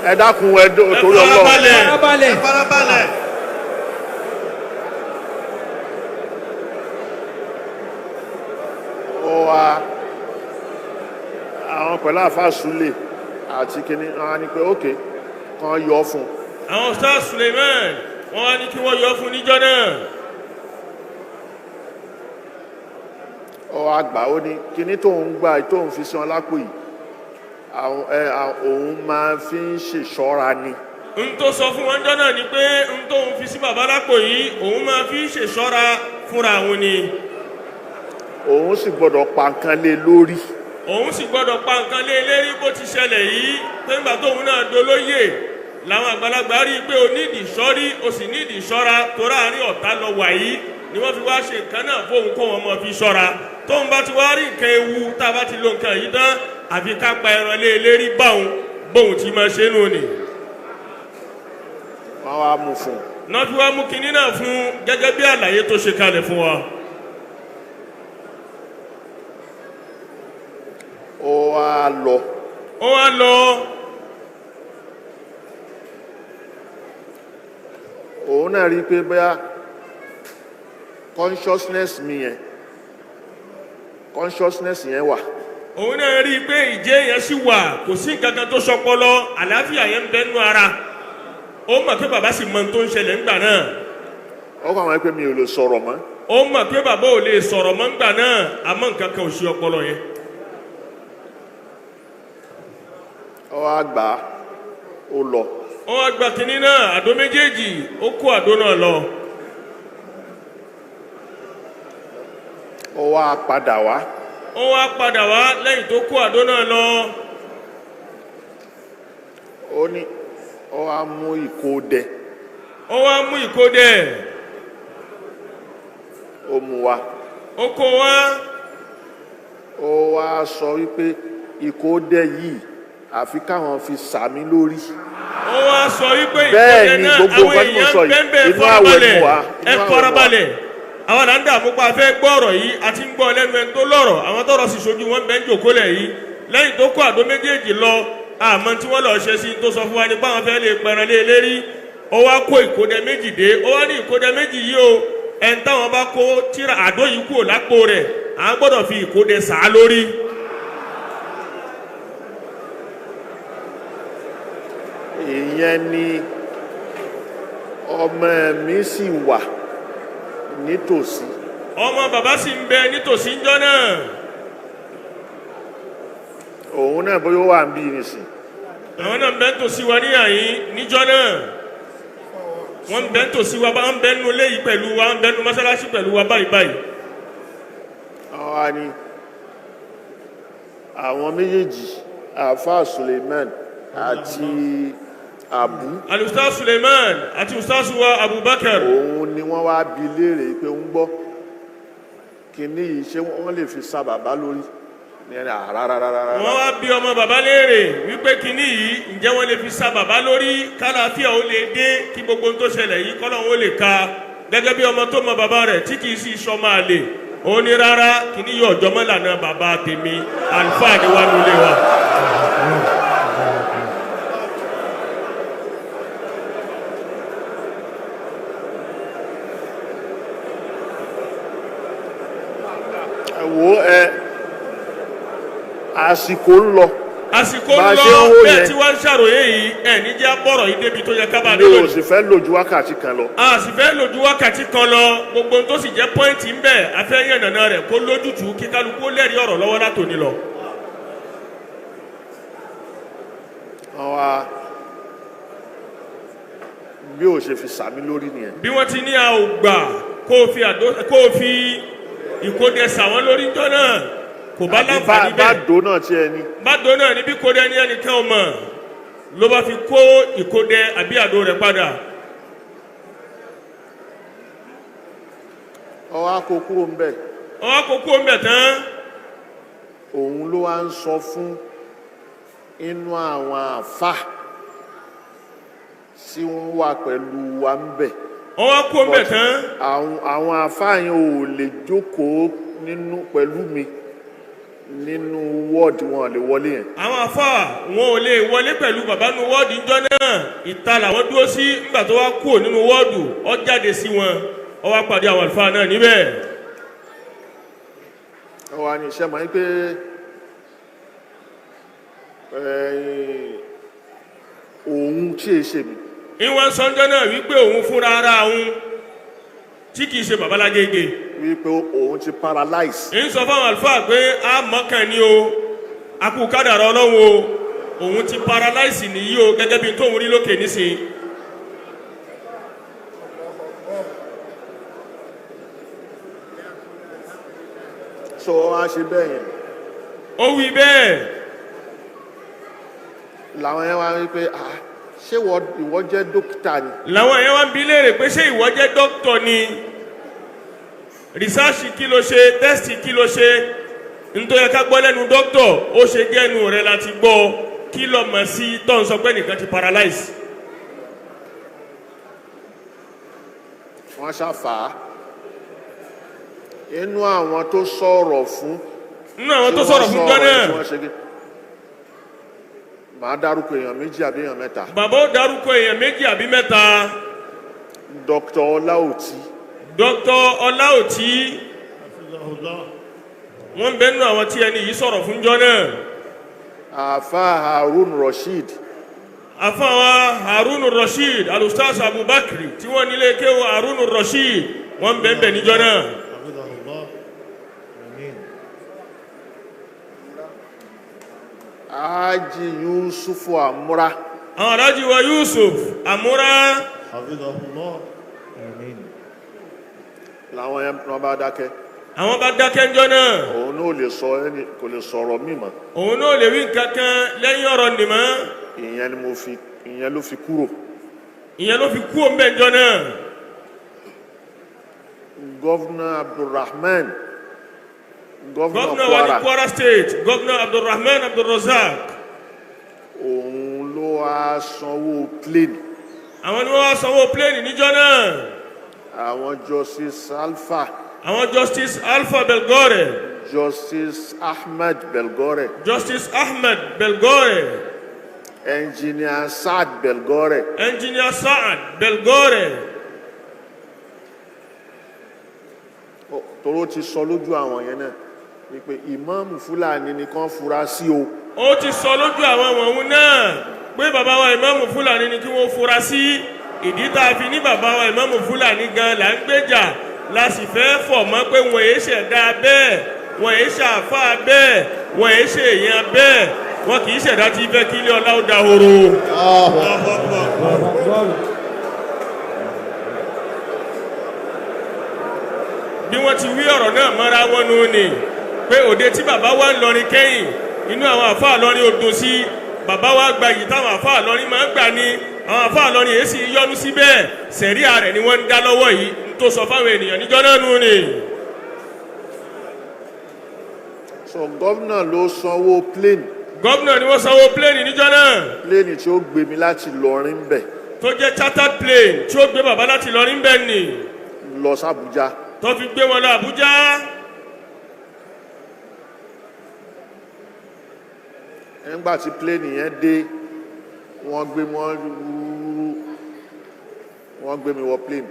ẹ dákun, ẹ Ẹ torí Ọlọ́run. farabalẹ̀. Farabalẹ̀. Farabalẹ̀. Ó wá, àwọn pẹ̀lú àfa Sule àti kínní, wọn á ní pé ókè, kan yọ fún un. Àwọn Ustaz Suleiman, wọ́n wá ní kí wọ́n yọ fún níjọ́ náà. Ó wá gbà, ó ní kínní tóun gbà, tóun fi sí wọn lápò yìí, àwọn ẹ òun máa fi ń ṣèṣọ́ra ni. N tó sọ fún wọn níjọ́ náà ni pé n tóun fi sí bàbá lápò yìí, òun máa fi ṣèṣọ́ra fúnra òun ni. Òun sì gbọ́dọ̀ pa nǹkan lé lórí. Òun sì gbọ́dọ̀ pa nǹkan lé lérí bó ti ṣẹlẹ̀ yìí, pé ńgbà tóun náà dolóyè làwọn àgbàlagbà rí i pé o nídìí sọ́rí, o sì nídìí ṣọ́ra, torí àárín ọ̀tá lọ wà yìí ni wọ́n fi wá ṣe nǹkan náà fóun kó wọn mọ̀ fi ṣọ́ra. Tóun bá ti wá rí nǹkan ewu, tá a bá ti lo nǹkan yìí tán, àfi ká pa ẹran lé lérí báwọn bóun ti máa ṣe nù ni. Wọ́n wá mú fún un. Náà fi wá mú kinní náà fún gẹ́gẹ́ bí àlàyé tó ṣe kalẹ̀ fún wa. Ó wá lọ. Ó wá lọ. Òun náà rí i pé bóyá consciousness mi yẹn, consciousness yẹn wà. Òun náà rí i pé ìjẹ́ yẹn sì wà, kò sí nǹkan kan tó sọpọlọ, àlàáfíà yẹn ń bẹ nú ara. Ó mọ̀ pé bàbá sì mọ ohun tó ń ṣẹlẹ̀ ńgbà náà. Ó kàn wọ́n pé mi ò lè sọ̀rọ̀ mọ́. Ó mọ̀ pé bàbá ò lè sọ̀rọ̀ mọ́ ńgbà náà, àmọ́ nǹkan kan ò ṣe ọpọlọ yẹn. Ó wá gbà á, ó lọ. Ó wá gba kinní náà, àdó méjèèjì, ó kó àdó náà lọ. Ó wá padà wá. Ó wá padà wá lẹ́yìn tó kó àdó náà lọ. Ó ní ó wá mú ìkódẹ. Ó wá mú ìkódẹ. Ó mú wá. Ó kó wá. Ó wá sọ wípé ìkódẹ yìí, àfi káwọn fi sàmí lórí. Ó wá sọ wípé Bẹ́ẹ̀ ìkódẹ ni náà, gbogbo àwọn nǹkan tí mo èèyàn sọ yìí, bẹ́ẹ̀ inú àwẹ̀ farabalẹ̀. mú wa, Ẹ inú àwẹ̀ mú wa. farabalẹ̀. Àwọn là ń dààmú pa fẹ́ gbọ́ ọ̀rọ̀ yìí, àti ń gbọ́ lẹ́nu ẹni tó lọ́rọ̀, àwọn tọ́rọ̀ sì ṣojú wọn bẹ́ẹ̀ ń jòkólẹ̀ yìí. Lẹ́yìn tó kó àdó méjèèjì lọ, àmọ́ tí wọ́n lọ ṣe sí tó sọ fún wa ní báwọn fẹ́ lè pẹran lé lérí. Ó wá kó ìkódẹ méjì dé, ó wá ní ìkódẹ méjì yìí o, ẹni táwọn bá kó tíra àdó yìí kúrò lápò rẹ̀, à ń gbọ́dọ̀ fi ìkódẹ sàá lórí. Ìyẹn ni ọmọ mi sì wà nítòsí. Ọmọ bàbá sì ń bẹ nítòsí ńjọ́ náà. Ó Òun náà bóyá ó wà ń bí nìsín. Àwọn náà ń bẹ ń tòsí wa níyàyín níjọ́ náà. Wọ́n ń bẹ ń tòsí wa, bá ń bẹ nínú ilé yìí pẹ̀lú wa, ń bẹ nínú mọ́sálásí pẹ̀lú wa báyìí báyìí. Àwọn wa ni àwọn méjèèjì, àáfàá Suleiman àti Abu. Alustaz Suleiman àti Ustaz wa Abubakar. Òun ni wọ́n wá bi léèrè pé ń gbọ́ kínní yìí, ṣé wọ́n lè fi sa bàbá lórí ní ẹni àrárárárá. Wọ́n wá bí ọmọ bàbá léèrè wípé kínní yìí, ǹjẹ́ wọ́n lè fi sa bàbá lórí kálàáfíà ó lè dé, kí gbogbo ohun tó ṣẹlẹ̀ yìí kọ́lọ́hún ó lè ka, gẹ́gẹ́ bí ọmọ tó mọ bàbá rẹ̀ tí kìí sì sọmọ àlè. Ó ní rárá, kínní yóò jọmọ́ lànà bàbá tèmi, àlùfáà ni wà nulẹ̀ wa. Ẹ wo, ẹ àsìkò ń lọ. Àsìkò Bá a ń ṣe lọ ń wò bẹ́ẹ̀ yẹn. tí wọ́n ń ṣàròyé yìí, ẹ̀ níjẹ́ bọ̀rọ̀ yìí débi tó yẹ ká bá dé Mi ò lónìí. sì fẹ́ lò ju wákàtí kan lọ. A sì fẹ́ lò ju wákàtí kan lọ. Gbogbo ohun tó sì jẹ́ pọ́ìntì ń bẹ̀, afẹ́ yànnàná rẹ̀ kó lójútùú, kí kálukú ó lẹ́rìí ọ̀rọ̀ lọ́wọ́ látòní lọ. Wọ́n wá bí ò ṣe fi sàmí lórí nìyẹn. Bí wọ́n ti ní a ò gbà kó o fi àdó kó o fi ìkódẹ sàwọn lórí jọ náà, kò bá Àbí bá láǹfààní bá bẹ́ẹ̀. dò náà tiẹ̀ ni. Bá dó náà níbi kódẹ ní ẹnìkan ò mọ̀ ló bá fi kó ìkódẹ àbí àdó rẹ̀ padà. Wọ́n wá kó kúrò ń bẹ̀. Ọwọ́ kó kó ń bẹ̀ tán. Òun ló wá ń sọ fún inú àwọn àfà tí wọ́n wà pẹ̀lú wa ń bẹ̀. Ọwọ́ kó ń bẹ̀ tán. Àwọn àfà yẹn ò lè jókòó nínú pẹ̀lú mi nínú wọ́ọ̀dì, wọn lè wọlé yẹn. Àwọn afa wọn ò lè wọlé pẹ̀lú bàbá nu wọ́ọ̀dù ńjọ́ náà, ìta làwọn dúró sí. Nígbà tó wá kúrò nínú wọ́ọ̀dù, ó jáde sí wọn, ó wá pàdé àwọn àlùfáà náà níbẹ̀. Wọ́n wá ní iṣẹ́ mọ̀ ní pé ẹ̀yìn òun tí è ṣe mi. Ìwọ̀n sọ́njọ́ náà wípé òun fúnra ara òun tí kìí ṣe babalágége. Wípé òun ti paralyze. Ń sọ fáwọn àlùfáà pé a mọ̀kàn ni o, a kú kádàrá Ọlọ́run o, òun ti paralyze nìyí o, gẹ́gẹ́ bí tóun rí lókè nísìnyí. So wọ́n á ṣe bẹ́ẹ̀ yẹn. Ó wí bẹ́ẹ̀. Làwọn yẹn wá wípé, ah, ṣé ìwọ jẹ́ dókítà ni? Làwọn yẹn wá ń bi léèrè pé ṣé ìwọ jẹ́ dókítọ̀ ni? Rìsáàsì kí ló ṣe? Tẹ́sítì kí ló ṣe? Nítorí ká gbọ́ lẹ́nu dókítọ̀, ó ṣe jẹ́nu rẹ̀ láti gbọ́. Kí ló mọ̀ sí tó ń sọ pé nìkan ti paralyze? Wọ́n ṣàfà á inú àwọn tó sọ̀rọ̀ fún. Nínú àwọn tó sọ̀rọ̀ fún jọ́ náà. Tí wọ́n ṣe kí màá dárúkọ èèyàn méjì àbí èèyàn mẹ́ta. Bàbá ó dárúkọ èèyàn méjì àbí mẹ́ta. Dr. Ọláòtí. Dr. Ọláòtí, wọ́n ń bẹ nínú àwọn tí ẹni yìí sọ̀rọ̀ fún jọ́ náà. Àáfàá Harun Rasheed. Àfàwà Harun Rasheed, Alustaz Abubakar tí wọ́n nílé kéwọ́ Harun Rasheed, wọ́n ń bẹ ń bẹ níjọ́ náà. Haji Yusufu Amura. Àwọn aláàjì wa Yusuf Amúra. Làwọn yẹn wọn bá dákẹ́. Àwọn bá dákẹ́ ńjọ́ náà. Òun náà lè sọ ẹni kò lè sọ̀rọ̀ mímọ́. Òun náà lè wí nǹkan kan lẹ́yìn ọ̀rọ̀ nìmọ́. Ìyẹn ni mo fi, ìyẹn ló fi kúrò. Ìyẹn ló fi kú òun bẹ́ẹ̀ ńjọ́ náà. Gọ́vnà Abdulrahman, gọ́vnà Gọ́vnà wa ní Kwara, Kwara State, Gọ́vnà Abdulrahman Abdulrazak. Òun ló wá sanwó plane. Àwọn ni wọ́n wá sanwó pléènì níjọ́ náà. Àwọn Justice Alpha. Àwọn Justice Alpha Belgore. Justice Ahmed Belgore. Justice Ahmed Belgore. Engineer Saad Belgore. Engineer Saad Belgore. Toró ti sọ lójú àwọn yẹn náà wípé ìmáàmù Fúlàní nìkan fura sí o. Ó ti sọ lójú àwọn wọ̀nyí náà pé bàbá wa ìmáàmù Fúlàní ni kí wọ́n fura sí. Ìdí tá a fi ní bàbá wa ìmáàmù Fúlàní gan là ń gbèjà, la sì fẹ́ fọ̀ mọ́ pé wọ́n èé ṣẹ̀dá bẹ́ẹ̀, wọ́n èé ṣàfà bẹ́ẹ̀, wọ́n èé ṣe èèyàn bẹ́ẹ̀. Wọn kì í ṣẹ̀dá tí fẹ́ kí ilé ọlá ó dahoro. Allahu Akbar. Bí wọ́n ti wí ọ̀rọ̀ náà mọ́ra wọn nù ní pé òde tí bàbá wa ń lọrin kẹ́yìn, inú àwọn àfáà lọrin ò dùn sí. Bàbá wa gba yìí táwọn àfáà lọrin máa ń gbà ní àwọn àfáà lọrin èsì yọnu síbẹ̀. Sẹ̀ríà rẹ̀ ni wọ́n ń dá lọ́wọ́ yìí ń tó sọ fáwọn ènìyàn níjọ́ náà nù ní. So gómìnà ló sanwó plane. Gómìnà ni wọ́n sanwó pléènì níjọ́ náà. Plane tí ó gbé mi láti Ìlọrin bẹ̀ Tó jẹ́ chartered plane tí ó gbé bàbá láti Ìlọrin bẹ́ẹ̀ ni lọ sí Àbújá. Tó fi gbé wọn lọ Àbújá. Nígbà tí plane yẹn dé, wọ́n gbé wọn, wọ́n gbé mi wọ plane.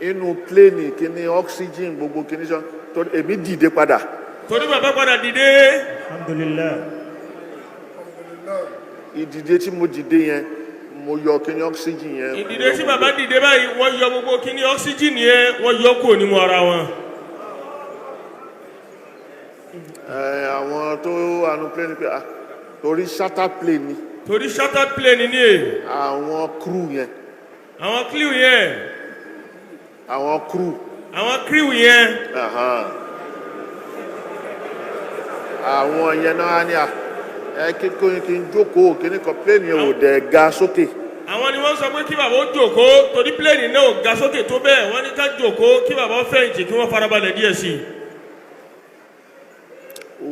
Inú plane, kíní oxygen, gbogbo kíní sọ torí èmi dìde padà. Torí bàbá padà dìde. Alhamdulillah. Ìdìde tí mo dìde yẹn, mo yọ kíní oxygen yẹn. Ìdìde tí bàbá dìde báyìí, wọ́n yọ gbogbo kíní oxygen yẹn, wọ́n yọ kúrò nínú ara wọn. Ẹ, àwọn tó wà nínú plane pé, ah, torí charter plane ni. Torí chartered plane ni è. Àwọn crew yẹn. Àwọn crew yẹn. Àwọn crew. Àwọn crew yẹn. Ahan. Àwọn yẹn náà á ní à ẹ kíkó kí n jókòó, kíní kan plane yẹn ò dẹ̀ ga sókè. Àwọn ni wọ́n sọ pé kí bàbá ó jókòó, torí plane náà ò ga sókè tó bẹ́ẹ̀. Wọ́n ní ká jókòó, kí bàbá ó fẹ̀yìntì, kí wọ́n farabalẹ̀ díẹ̀ sí i.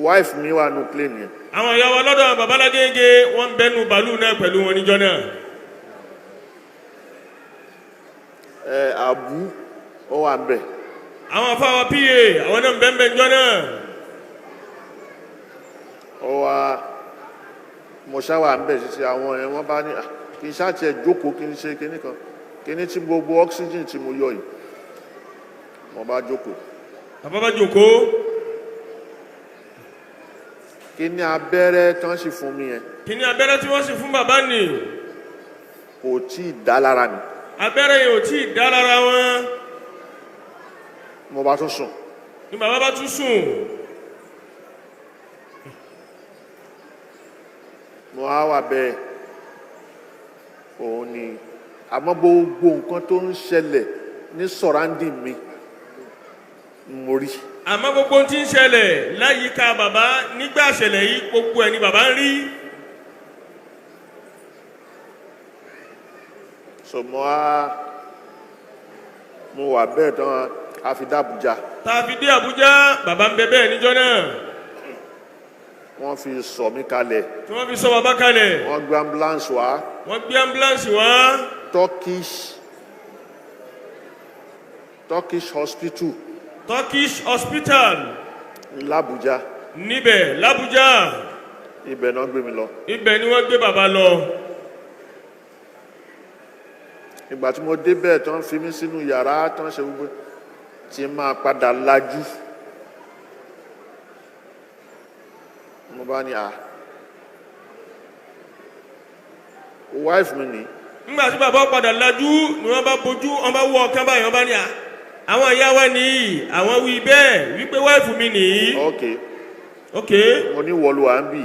Wife mi wà nínú plane yẹn. Àwọn ìyá wa lọ́dọ̀ àwọn bàbá Lágége, wọ́n ń bẹnu bàálù náà pẹ̀lú wọn níjọ́ náà. Ẹ àbú ó wà ń bẹ̀. Àwọn afáwa pa, àwọn náà ń bẹ́ẹ̀ bẹ́ẹ̀ níjọ́ náà. Ó wà, mo ṣáwà ń bẹ̀ títí àwọn yẹn wọ́n bá ní, "Ah, kí n ṣáà tiẹ̀ jókòó, kí n ṣe kíní kan, kíní tí gbogbo oxygen tí mo yọ yìí." Mo bá jókòó. Bàbá bá jókòó. Kíní abẹ́rẹ́ tán sì fún mi yẹn, Kíní abẹ́rẹ́ tí wọ́n sì fún bàbá nì, kò tí ì dá lára mi. Abẹ́rẹ́ yẹn ò tí ì dá lára wọn. Mo bá tún sùn. Ni bàbá bá tún sùn. Mo á wà bẹ́ẹ̀, òun ni, àmọ́ gbogbo nǹkan tó ń ṣẹlẹ̀ ní surrounding mi, mo rí. Àmọ́ gbogbo ohun tí ń ṣẹlẹ̀ láyìíká bàbá nígbà ṣẹlẹ̀ yìí, gbogbo ẹ̀ ni bàbá ń rí. So mo á mo wà bẹ́ẹ̀ tán, a fi dé Àbújá. Tá a fi dé Àbújá, bàbá ń bẹ bẹ́ẹ̀ níjọ́ náà. Wọ́n fi sọ mí kalẹ̀. Tí wọ́n fi sọ bàbá kalẹ̀. Wọ́n gbé ambulance wá. Wọ́n gbé ambulance wá. Turkish hospital. Turkish hospital. l'Abuja. Níbẹ̀ l'Abuja. Ibẹ̀ náà gbé mi lọ. Ibẹ̀ ni wọ́n gbé bàbá lọ. Ìgbà tí mo débẹ̀ tán, fi mí sínú yàrá tán, ṣe gbogbo tí máa padà lajú, mo bá ní, à, wife mi ní. Nígbà tí bàbá padà lajú ni wọ́n bá bójú, wọ́n bá wọ ọ̀kan báyìí, wọ́n bá ní, à, àwọn ìyá wa nìyí. Àwọn wí bẹ́ẹ̀ wípé wife mi nìyí. Ok. Ok. Mo ní wọlé wà ń bì,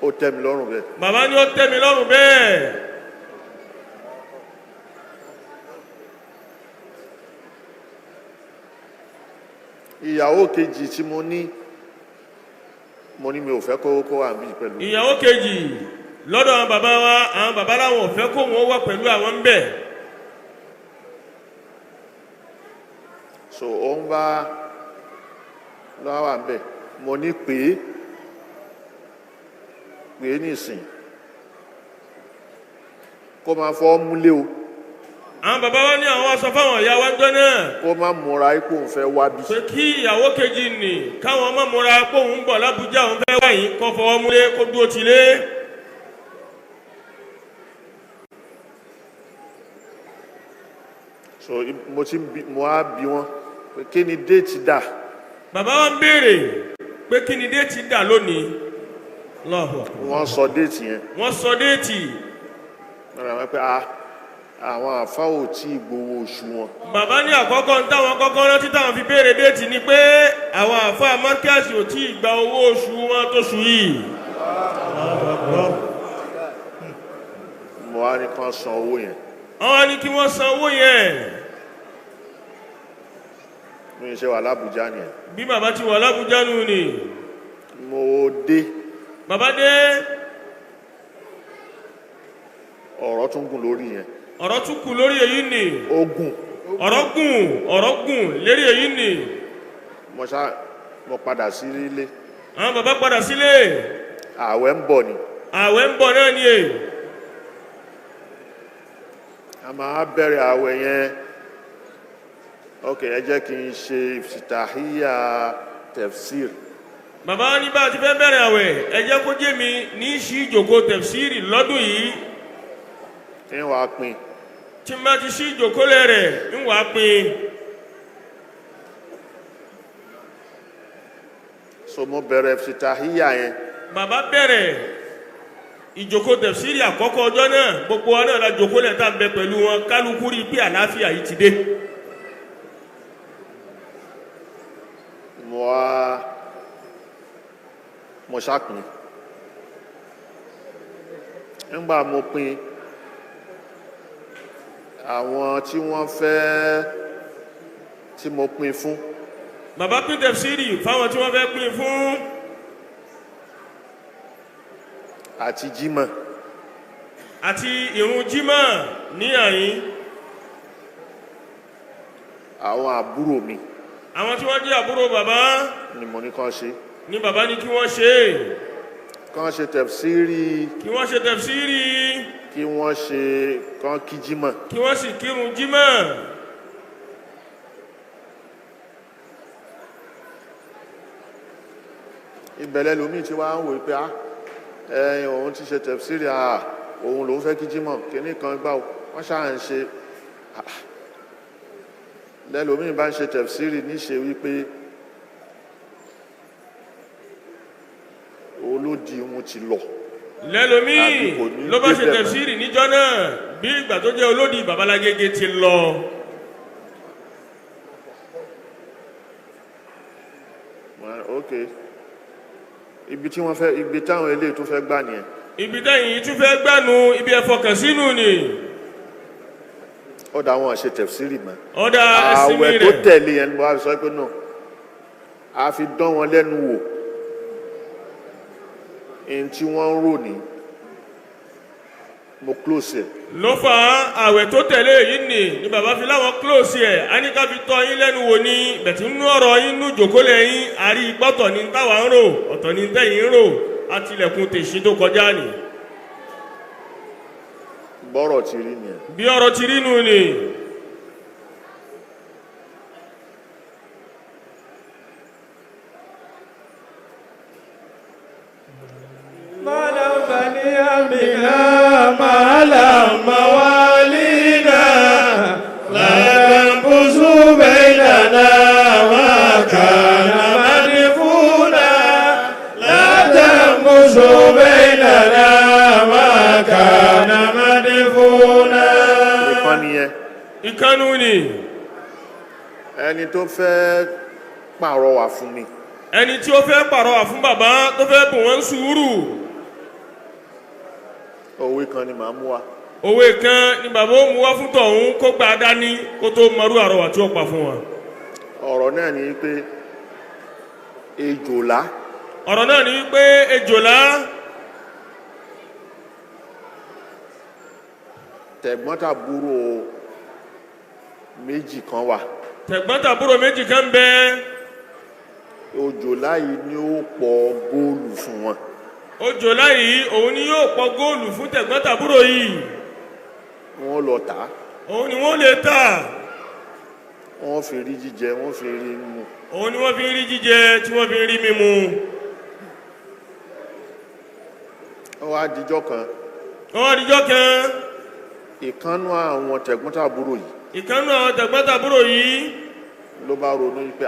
ó tẹ́ mi lọ́rùn bẹ́ẹ̀. Bàbá ní ó tẹ́ mi lọ́rùn bẹ́ẹ̀. Ìyàwó kejì tí mo ní, mo ní mi ò fẹ́ kó wà ń bì pẹ̀lú. Ìyàwó kejì lọ́dọ̀ àwọn bàbá wa, àwọn bàbá làwọn ò fẹ́ kó wọn wà pẹ̀lú àwọn ń bẹ̀. So òun bá lọ́wọ́ wà ń bẹ̀, mo ní pé pé nísìn kó máa fọ́ múlé o. Àwọn bàbá wa ní àwọn wá sọ fáwọn ìyá wa jọ náà Kó má múra ipò òun fẹ́ wá bí. pé kí ìyàwó kejì nì káwọn ọmọ múra pé òun ń bọ̀ lábújá, òun fẹ́ wá yìí, kó fọwọ́ múlé, kó dúró tilé. So mo ti ń bi, mo á bi wọn pé kí ni date dà. Bàbá wa ń béèrè pé kí ni date dà lónìí. Allahu Akbar. Wọ́n sọ date yẹn. Wọ́n sọ date. Wọ́n rà wọ́n pé, ah, àwọn àfa ò tí ì gbowó oṣù wọn. Bàbá ní àkọ́kọ́ ń táwọn kọ́kọ́ rántí táwọn fi béèrè date ni pé Àwọn àfa Markaz ò tí ì gba owó oṣù wọn tó ṣù yìí. Mo wá ní kán san owó yẹn. Àwọn ní kí wọ́n san owó yẹn. Mi ṣe wà lábújá nìyẹn. Bí bàbá ti wà lábújá nù ni. Mo dé. Bàbá dé. Ọ̀rọ̀ tún gùn lórí yẹn. Ọ̀rọ̀ tún kù lórí èyí ni. Ó gùn. Ọ̀rọ̀ gùn, ọ̀rọ̀ gùn lérí èyí ni. Mo ṣá mo padà sí ilé. Àwọn bàbá padà sílé. Ààwẹ̀ ń bọ̀ ni. Ààwẹ̀ ń bọ̀ náà ni è. A máa bẹ̀rẹ̀ ààwẹ̀ yẹn. Ok, ẹ jẹ́ kí n ṣe ìfìtàhíyà tefsir. Bàbá ní bá a ti fẹ́ bẹ̀rẹ̀ àwẹ̀, ẹ jẹ́ kó jẹ́ mi ní í ṣí ìjòkó tẹ̀fsíìrì lọ́dún yìí. Ń wàá pín. Tí n bá ti ṣí ìjòkó lẹ̀ rẹ̀, ń wàá pín. So mo bẹ̀rẹ̀ ìfìtàhíyà yẹn. Bàbá bẹ̀rẹ̀ ìjòkó tẹ̀fsíìrì àkọ́kọ́ ọjọ́ náà, gbogbo wa náà la jòkó lẹ̀ tá à ń bẹ pẹ̀lú wọn, kálukú rí i pé àlàáfíà yìí ti dé. Mo wá mo ṣàpín. Nígbà mo pín, àwọn tí wọ́n fẹ́ tí mo pín fún. Bàbá pín tẹ̀fsíìrì fáwọn tí wọ́n fẹ́ pín fún. Àti jímọ̀. Àti ìrun jímọ̀ ní àyín. Àwọn àbúrò mi. Àwọn tí wọ́n jẹ́ àbúrò bàbá. Ni mo ní kán ṣe. Ni bàbá ní kí wọ́n ṣe. Kán ṣe tẹ̀fsíìrì. Kí wọ́n ṣe tẹ̀fsíìrì. Kí wọ́n ṣe kán kí jímọ̀. Kí wọ́n sì kírun jímọ̀. Ìbẹ̀lẹ̀ lomi tí wàá ń wò pé ẹ̀yìn òun ti ṣe tẹ̀fsíìrì, òun lòún fẹ́ kí jímọ̀ kíní kan gbà wọ́n ṣáà ń ṣe. Lẹ́lòmíì bá ń ṣe tẹ̀fsíìrì níṣe wípé olódi wọn ti lọ. Lẹ́lòmíì ló bá ṣe tẹ̀fsíìrì níjọ́ náà bí ìgbà tó jẹ́ olódi babalágége ti lọ. Ok, ibi tí wọ́n fẹ́, ibi táwọn eléyìí tó fẹ́ gbà nìyẹn. Ibi táyìn tún fẹ́ gbànú, ibi ẹ̀fọkàn sínú ni. Ọ̀dà wọn ṣe tẹ̀fsíìrì mọ́. Ọ̀dà ẹ̀sìnmi rẹ̀. Ààwẹ̀ tó tẹ̀lé yẹn ni mo wá fi sọ pé náà a fi dán wọn lẹ́nu wò. Ẹni tí wọ́n ń rò ní mo close ẹ̀. Ló fà á ààwẹ̀ tó tẹ̀lé yìí nì ni bàbá fi láwọn close ẹ̀. A ní ká fi tọ́ yín lẹ́nu wò ní bẹ̀tí nínú ọ̀rọ̀ yín nú jòkólẹ̀ yín àrí gbọ́tọ̀ ní táwa ń rò, ọ̀tọ̀ ní tẹ̀yìn ń rò, àtìlẹ̀kùn tèṣí tó kọjá nì. Bọ́rọ̀ ti rí nìyẹn. Bí ọ̀rọ̀ ti rí nù ni. Ìkànnù ni. Ẹni tó fẹ́ pàrọwà fún mi. Ẹni tí ó fẹ́ pàrọwà fún bàbá tó fẹ́ bùn wọ́n sùúrù. Òwe kan ni màá mú wá. Òwe kan ni bàbá ó mú wá fún tọ̀hún kó gbà dání kó tó mọrú àrọwà tí ó pa fún wọn. Ọ̀rọ̀ náà ni pé ejòlá. Ọ̀rọ̀ náà ni pé ejòlá. Tẹ̀gbọ́n-tàbúrò méjì kan wà. Tẹ̀gbọ́n-tàbúrò méjì kan bẹ. Òjòlá yìí ni ó pọ̀ góòlù fún wọn. Òjòlá yìí òun ni yóò pọ̀ góòlù fún tẹ̀gbọ́n-tàbúrò yìí. Wọ́n lọ tà. Òun ni wọ́n lè tà. Wọ́n fi rí jíjẹ, wọ́n fi rí mímu. Òun ni wọ́n fi rí jíjẹ tí wọ́n fi rí mímu. Ó wá dijọ́ kan. Ó wá dijọ́ kan. Ìkànnú àwọn tẹ̀gbọ́n-tàbúrò yìí. Ìkànnú àwọn tẹ̀gbọ́n-tàbúrò yìí. Ló bá ronú pé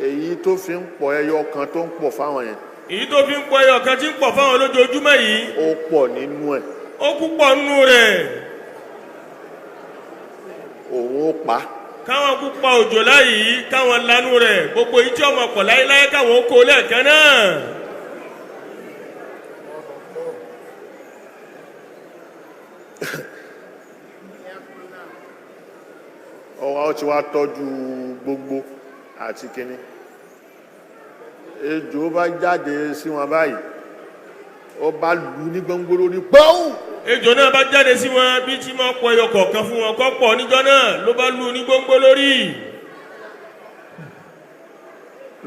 èyí tó fi ń pọ̀ ẹyọ kan tó ń pọ̀ fáwọn yẹn. Èyí tó fi ń pọ̀ ẹyọ kan tí ń pọ̀ fáwọn lójoojúmọ́ yìí. Ó pọ̀ nínú ẹ̀. Ó kú pọ̀ nínú rẹ̀. Òun ó pa. Káwọn kú pa òjò láyìí, káwọn lanú rẹ̀, gbogbo yìí tí ọmọ pọ̀ láyéláyé káwọn ó kó lẹ́ẹ̀kan náà. Ọwọ́ ó ti wá tọ́jú gbogbo àti kíní. Ejò bá jáde sí wọn báyìí, ó bá lù ní gbọ́ngbó lórí pọ́ùn. Ejò náà bá jáde sí wọn bí tí máa pọ̀ ẹyọ kọ̀ọ̀kan fún wọn kọ́ pọ̀ níjọ́ náà, ló bá lù ní gbóngbó lórí.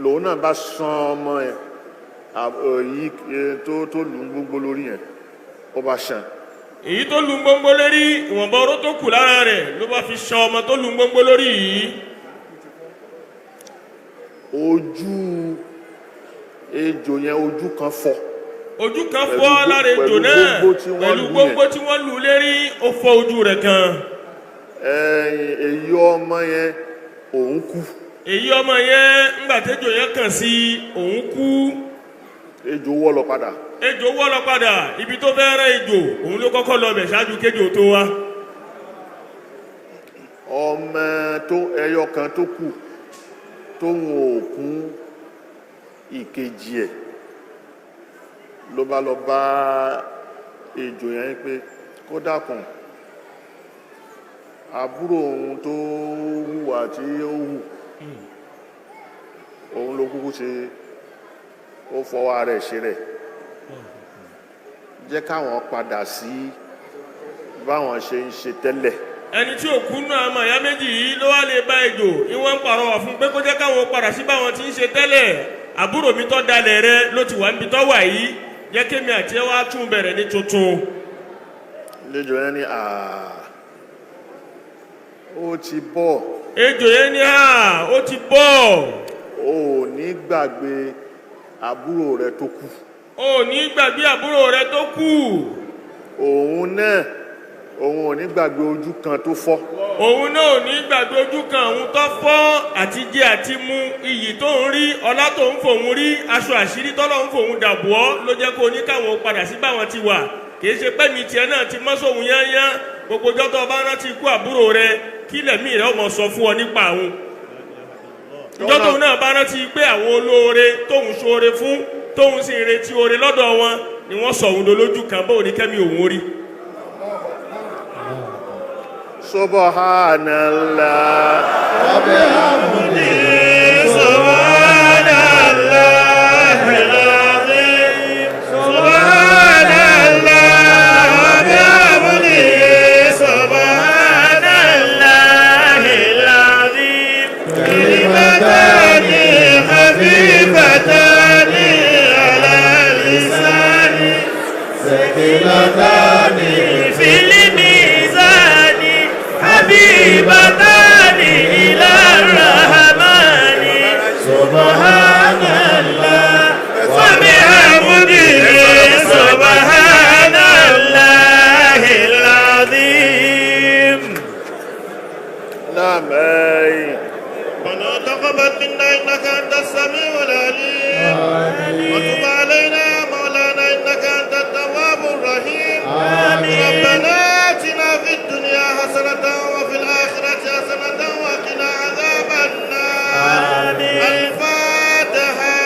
Lòun náà bá san ọmọ ẹ̀ èyí tó lù ní gbogbo lórí yẹn, ó bá san. Èyí tó lù gbóngbó lórí, ìwọ̀nba oró tó kù lára rẹ̀ ló bá fi san ọmọ tó lù gbóngbó lórí yìí. Ojú ejò yẹn, ojú kan fọ́. Ojú kan fọ́ lára ejò pẹ̀lú náà gbogbo tí wọ́n pẹ̀lú lù yẹn. gbogbo tí wọ́n lù lérí, ó fọ́ ojú rẹ̀ kan. Ẹ̀yìn èyí ọmọ yẹn òun kú. Èyí ọmọ yẹn ńgbà tẹ́jọ yẹn kàn sí òun kú. Ejò wọ́ lọ padà. Ejò wọ́ lọ padà, ibi tó fẹ́ rẹ́ ejò òun ló kọ́kọ́ lọ bẹ̀ ṣáájú kéjò tó wá. Ọmọ tó ẹyọ kan tó kù tóun ò kún ìkejì ẹ̀ ló bá lọ bá ejò yẹn pé kó dákun, àbúrò òun tó hùwà tí ó hù òun ló kúkú ṣe, ó fọwọ́ rẹ̀ ṣe rẹ̀, jẹ́ káwọn padà sí báwọn ṣe ń ṣe tẹ́lẹ̀. Ẹni tí ò kú náà àmọ́ ìyá méjì yìí ló wá lè bá ejò ìwọ̀n ń pàrọwà fún pé kó jẹ́ káwọn padà sí báwọn ti ń ṣe tẹ́lẹ̀. Àbúrò mi tó dalẹ̀ rẹ ló ti wà níbi tó wà yìí, jẹ́ kémi àti ẹ wá tún bẹ̀rẹ̀ ní tuntun. Lẹ́jọ́ yẹn ní àà ó ti bọ̀. Ejò yẹn ní à ó ti bọ̀. Ó ní gbàgbé àbúrò rẹ tó kú. Ó ní gbàgbé àbúrò rẹ tó kú. Òun náà òun ò ní gbàgbé ojú kan tó fọ́. Òun náà ò ní gbàgbé ojú kan òun tó fọ́, àti jẹ àti mu, iyì tó ń rí, ọlá tó ń fòun rí, aṣọ àṣírí tọ́lọ́ ń fòun dàbò ọ́ ló jẹ́ kó ní káwọn padà sí báwọn ti wà. Kì í ṣe pẹ́mi tiẹ̀ náà ti mọ́ sóhun yányá. Gbogbo ọjọ́ tó o bá rántí ikú àbúrò rẹ, kí lẹ̀mí rẹ ọmọ sọ fún ọ nípa àwọn. Ìjọ tóun náà bá rántí pé àwọn olóore tóun ṣoore fún, tóun sì ń retí oore lọ́dọ̀ wọn ni wọ́n sọ òun dolójú kan, bóun ní kẹ́mi òun rí. Subhanallah. في الميزان حبيبتان إلى الرحمن سبحان الله وبحمده سبحان الله العظيم. Naam ẹ̀yìn. ربنا تقبل منا إنك أنت السميع العليم وتب علينا يا مولانا إنك أنت التواب الرحيم. ربنا آتنا في الدنيا حسنة وفي الآخرة حسنة وقنا عذاب النار. الفاتحة.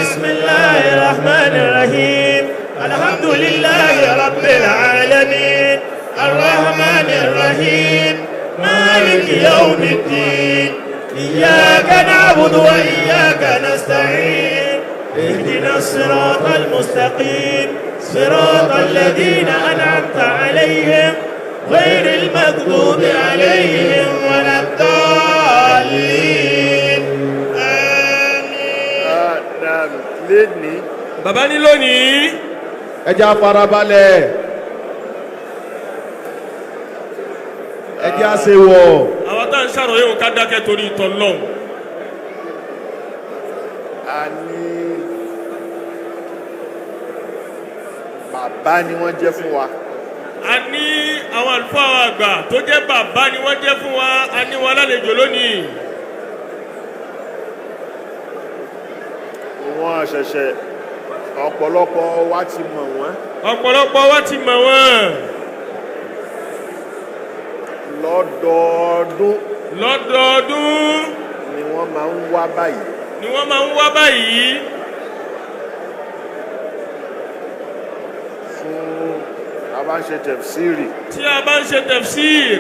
بسم الله الرحمن الرحيم. الحمد لله رب العالمين الرحمن الرحيم مالك يوم الدين إياك نعبد وإياك نستعين اهدنا الصراط المستقيم صراط الذين أنعمت عليهم غير المغضوب عليهم ولا الضالين. آمين. Naam lẹ́ni. Bàbá ní lónìí. Ẹ jẹ́ á farabalẹ̀, ẹ jẹ́ á ṣe wọ̀. Àwọn tá à ń ṣàròyé òun ká dákẹ́ torí ìtọ́ lọ́hùn. A ní bàbá ni wọ́n jẹ́ fún wa. A ní àwọn àlùfáà wa àgbà tó jẹ́ bàbá ni wọ́n jẹ́ fún wa, a ní wọn lálejò lónìí. Wọ́n ṣẹ̀ṣẹ̀ ọ̀pọ̀lọpọ̀ wa ti mọ̀ wọ́n. Ọ̀pọ̀lọpọ̀ wa ti mọ̀ wọ́n. Lọ́dọọdún. Lọ́dọọdún ni wọ́n máa ń wá báyìí. Ni wọ́n máa ń wá báyìí. Fún a bá ń ṣe tẹ̀fsíìrì. Tí a bá ń ṣe tafsir.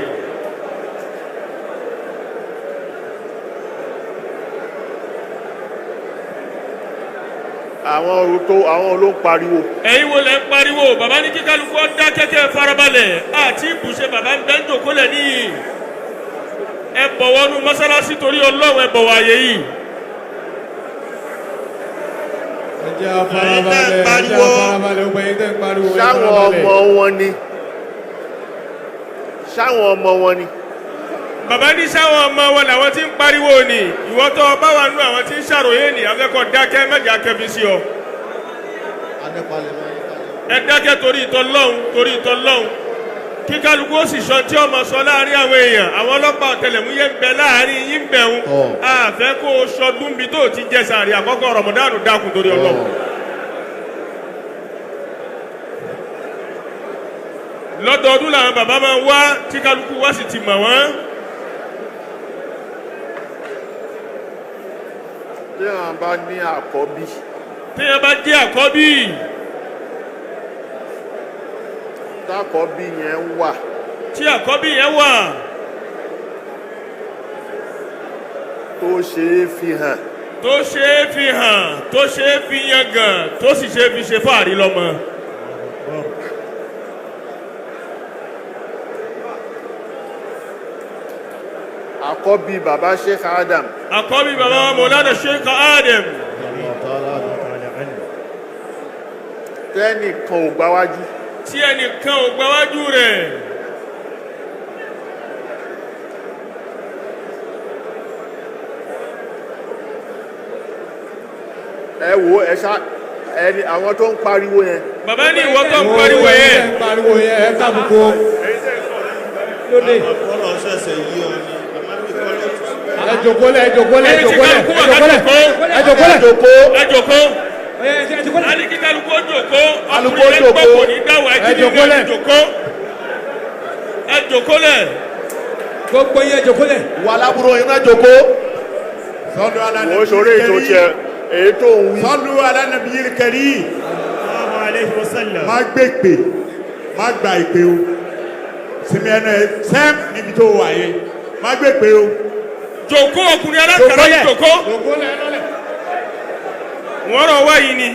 Àwọn tó àwọn ló ń pariwo. Ẹ̀yin wo lẹ ń pariwo? Bàbá ní kíkálukú ọ̀dá kẹ́kẹ́ farabalẹ̀ àti ìbùṣe bàbá ń bẹ́ ń jòkólẹ̀ níyì. Ẹ bọ̀wọ̀ nu mọ́sálásí torí Ọlọ́run, ẹ bọ̀wọ̀ àyè yìí. Ẹ jẹ́ á farabalẹ̀, ẹ jẹ́ á farabalẹ̀, gbogbo ẹ̀yin tẹ́ ń pariwo, ẹ Sáwọn farabalẹ̀. ọmọ wọn ni, sáwọn ọmọ wọn ni. Bàbá ní sáwọn ọmọ wọn làwọn tí ń pariwo ni. Ìwọ tó bá wà nú àwọn tí ń ṣàròyé ni afẹ́kọ̀ dákẹ́ mẹ́jọ akẹ́fi sí ọ. Ẹ dákẹ́ torí ìtọ́ lọ́hùn, torí ìtọ́ lọ́hùn, kí kálukú ó sì sọ tí ọmọ sọ láàrin àwọn èèyàn. Àwọn ọlọ́pàá ọ̀tẹlẹ̀múyẹ́ ń bẹ láàrin yín ń bẹ̀ ń àfẹ́ kó o sọdún bí tó o ti jẹ sàárì àkọ́kọ́ Rọ̀mọ̀dánù. Dákun torí Ọlọ́run. Lọ́dọọdún làwọn bàbá máa ń wá tí kálukú wá sì ti mọ̀ wọ́n. Tí àwọn bá ní àkọ́bí, Téèyàn bá jẹ́ àkọ́bí, tákọ́bí yẹn wà tí àkọ́bí yẹn wà tó ṣe é fi hàn, tó ṣe é fi hàn, tó ṣe é fi yangàn, tó sì ṣe é fi ṣe fáàrí lọ́mọ. Àkọ́bí bàbá Sheikh Adam, Àkọ́bí bàbá wa Mọ̀lánà Sheikh Adam, tẹ́nìkan ò gbáwájú, tí ẹnìkan ò gbáwájú rẹ̀, ẹ wo, ẹ ṣá ẹni àwọn tó ń pariwo yẹn. Bàbá ní ìwọ tó ń pariwo Ẹ̀yin yẹn, tẹ́ ń pariwo yẹn, ẹ kábùkù. Lóde. Ọ̀rọ̀ ṣẹ̀ṣẹ̀ yí ọ ni àmọ́ bí kọ́ ló tún. Ẹ jòkólẹ̀, ẹ jòkólẹ̀, ẹ Ẹni tí jòkólẹ̀, kálukú ẹ wà ká jòkólẹ̀, jòkó. ẹ jòkólẹ̀. Jókòó. Ẹ jòkó. Ẹ jòkólẹ̀. A ní kí kálukú ó jòkó. Kálukú ó Ọkùnrin jòkó. lẹ́gbọ́ kò ní dáwọ̀ ẹ Ẹ jí ní jòkólẹ̀. ẹ jòkó. Ẹ jòkólẹ̀. Gbogbo yẹn jòkólẹ̀. Wà lábúrò yín náà jókòó. صلوا على Wò ó sọ̀rọ̀ ètò tiẹ̀ èyí tó ń wí. صلوا على النبي الكريم. Sallallahu alayhi wa sallam. Má gbé pè, má gba ìpè o, sinmi ẹnu ẹ sẹ́m níbi tó wà yẹn, má gbé pè o. Jòkó, ọkùnrin alákàrà yìí, jòkó. Jòkólẹ̀, ẹ lọ́lẹ̀. Wọ́n rọ̀ wá yìí ni.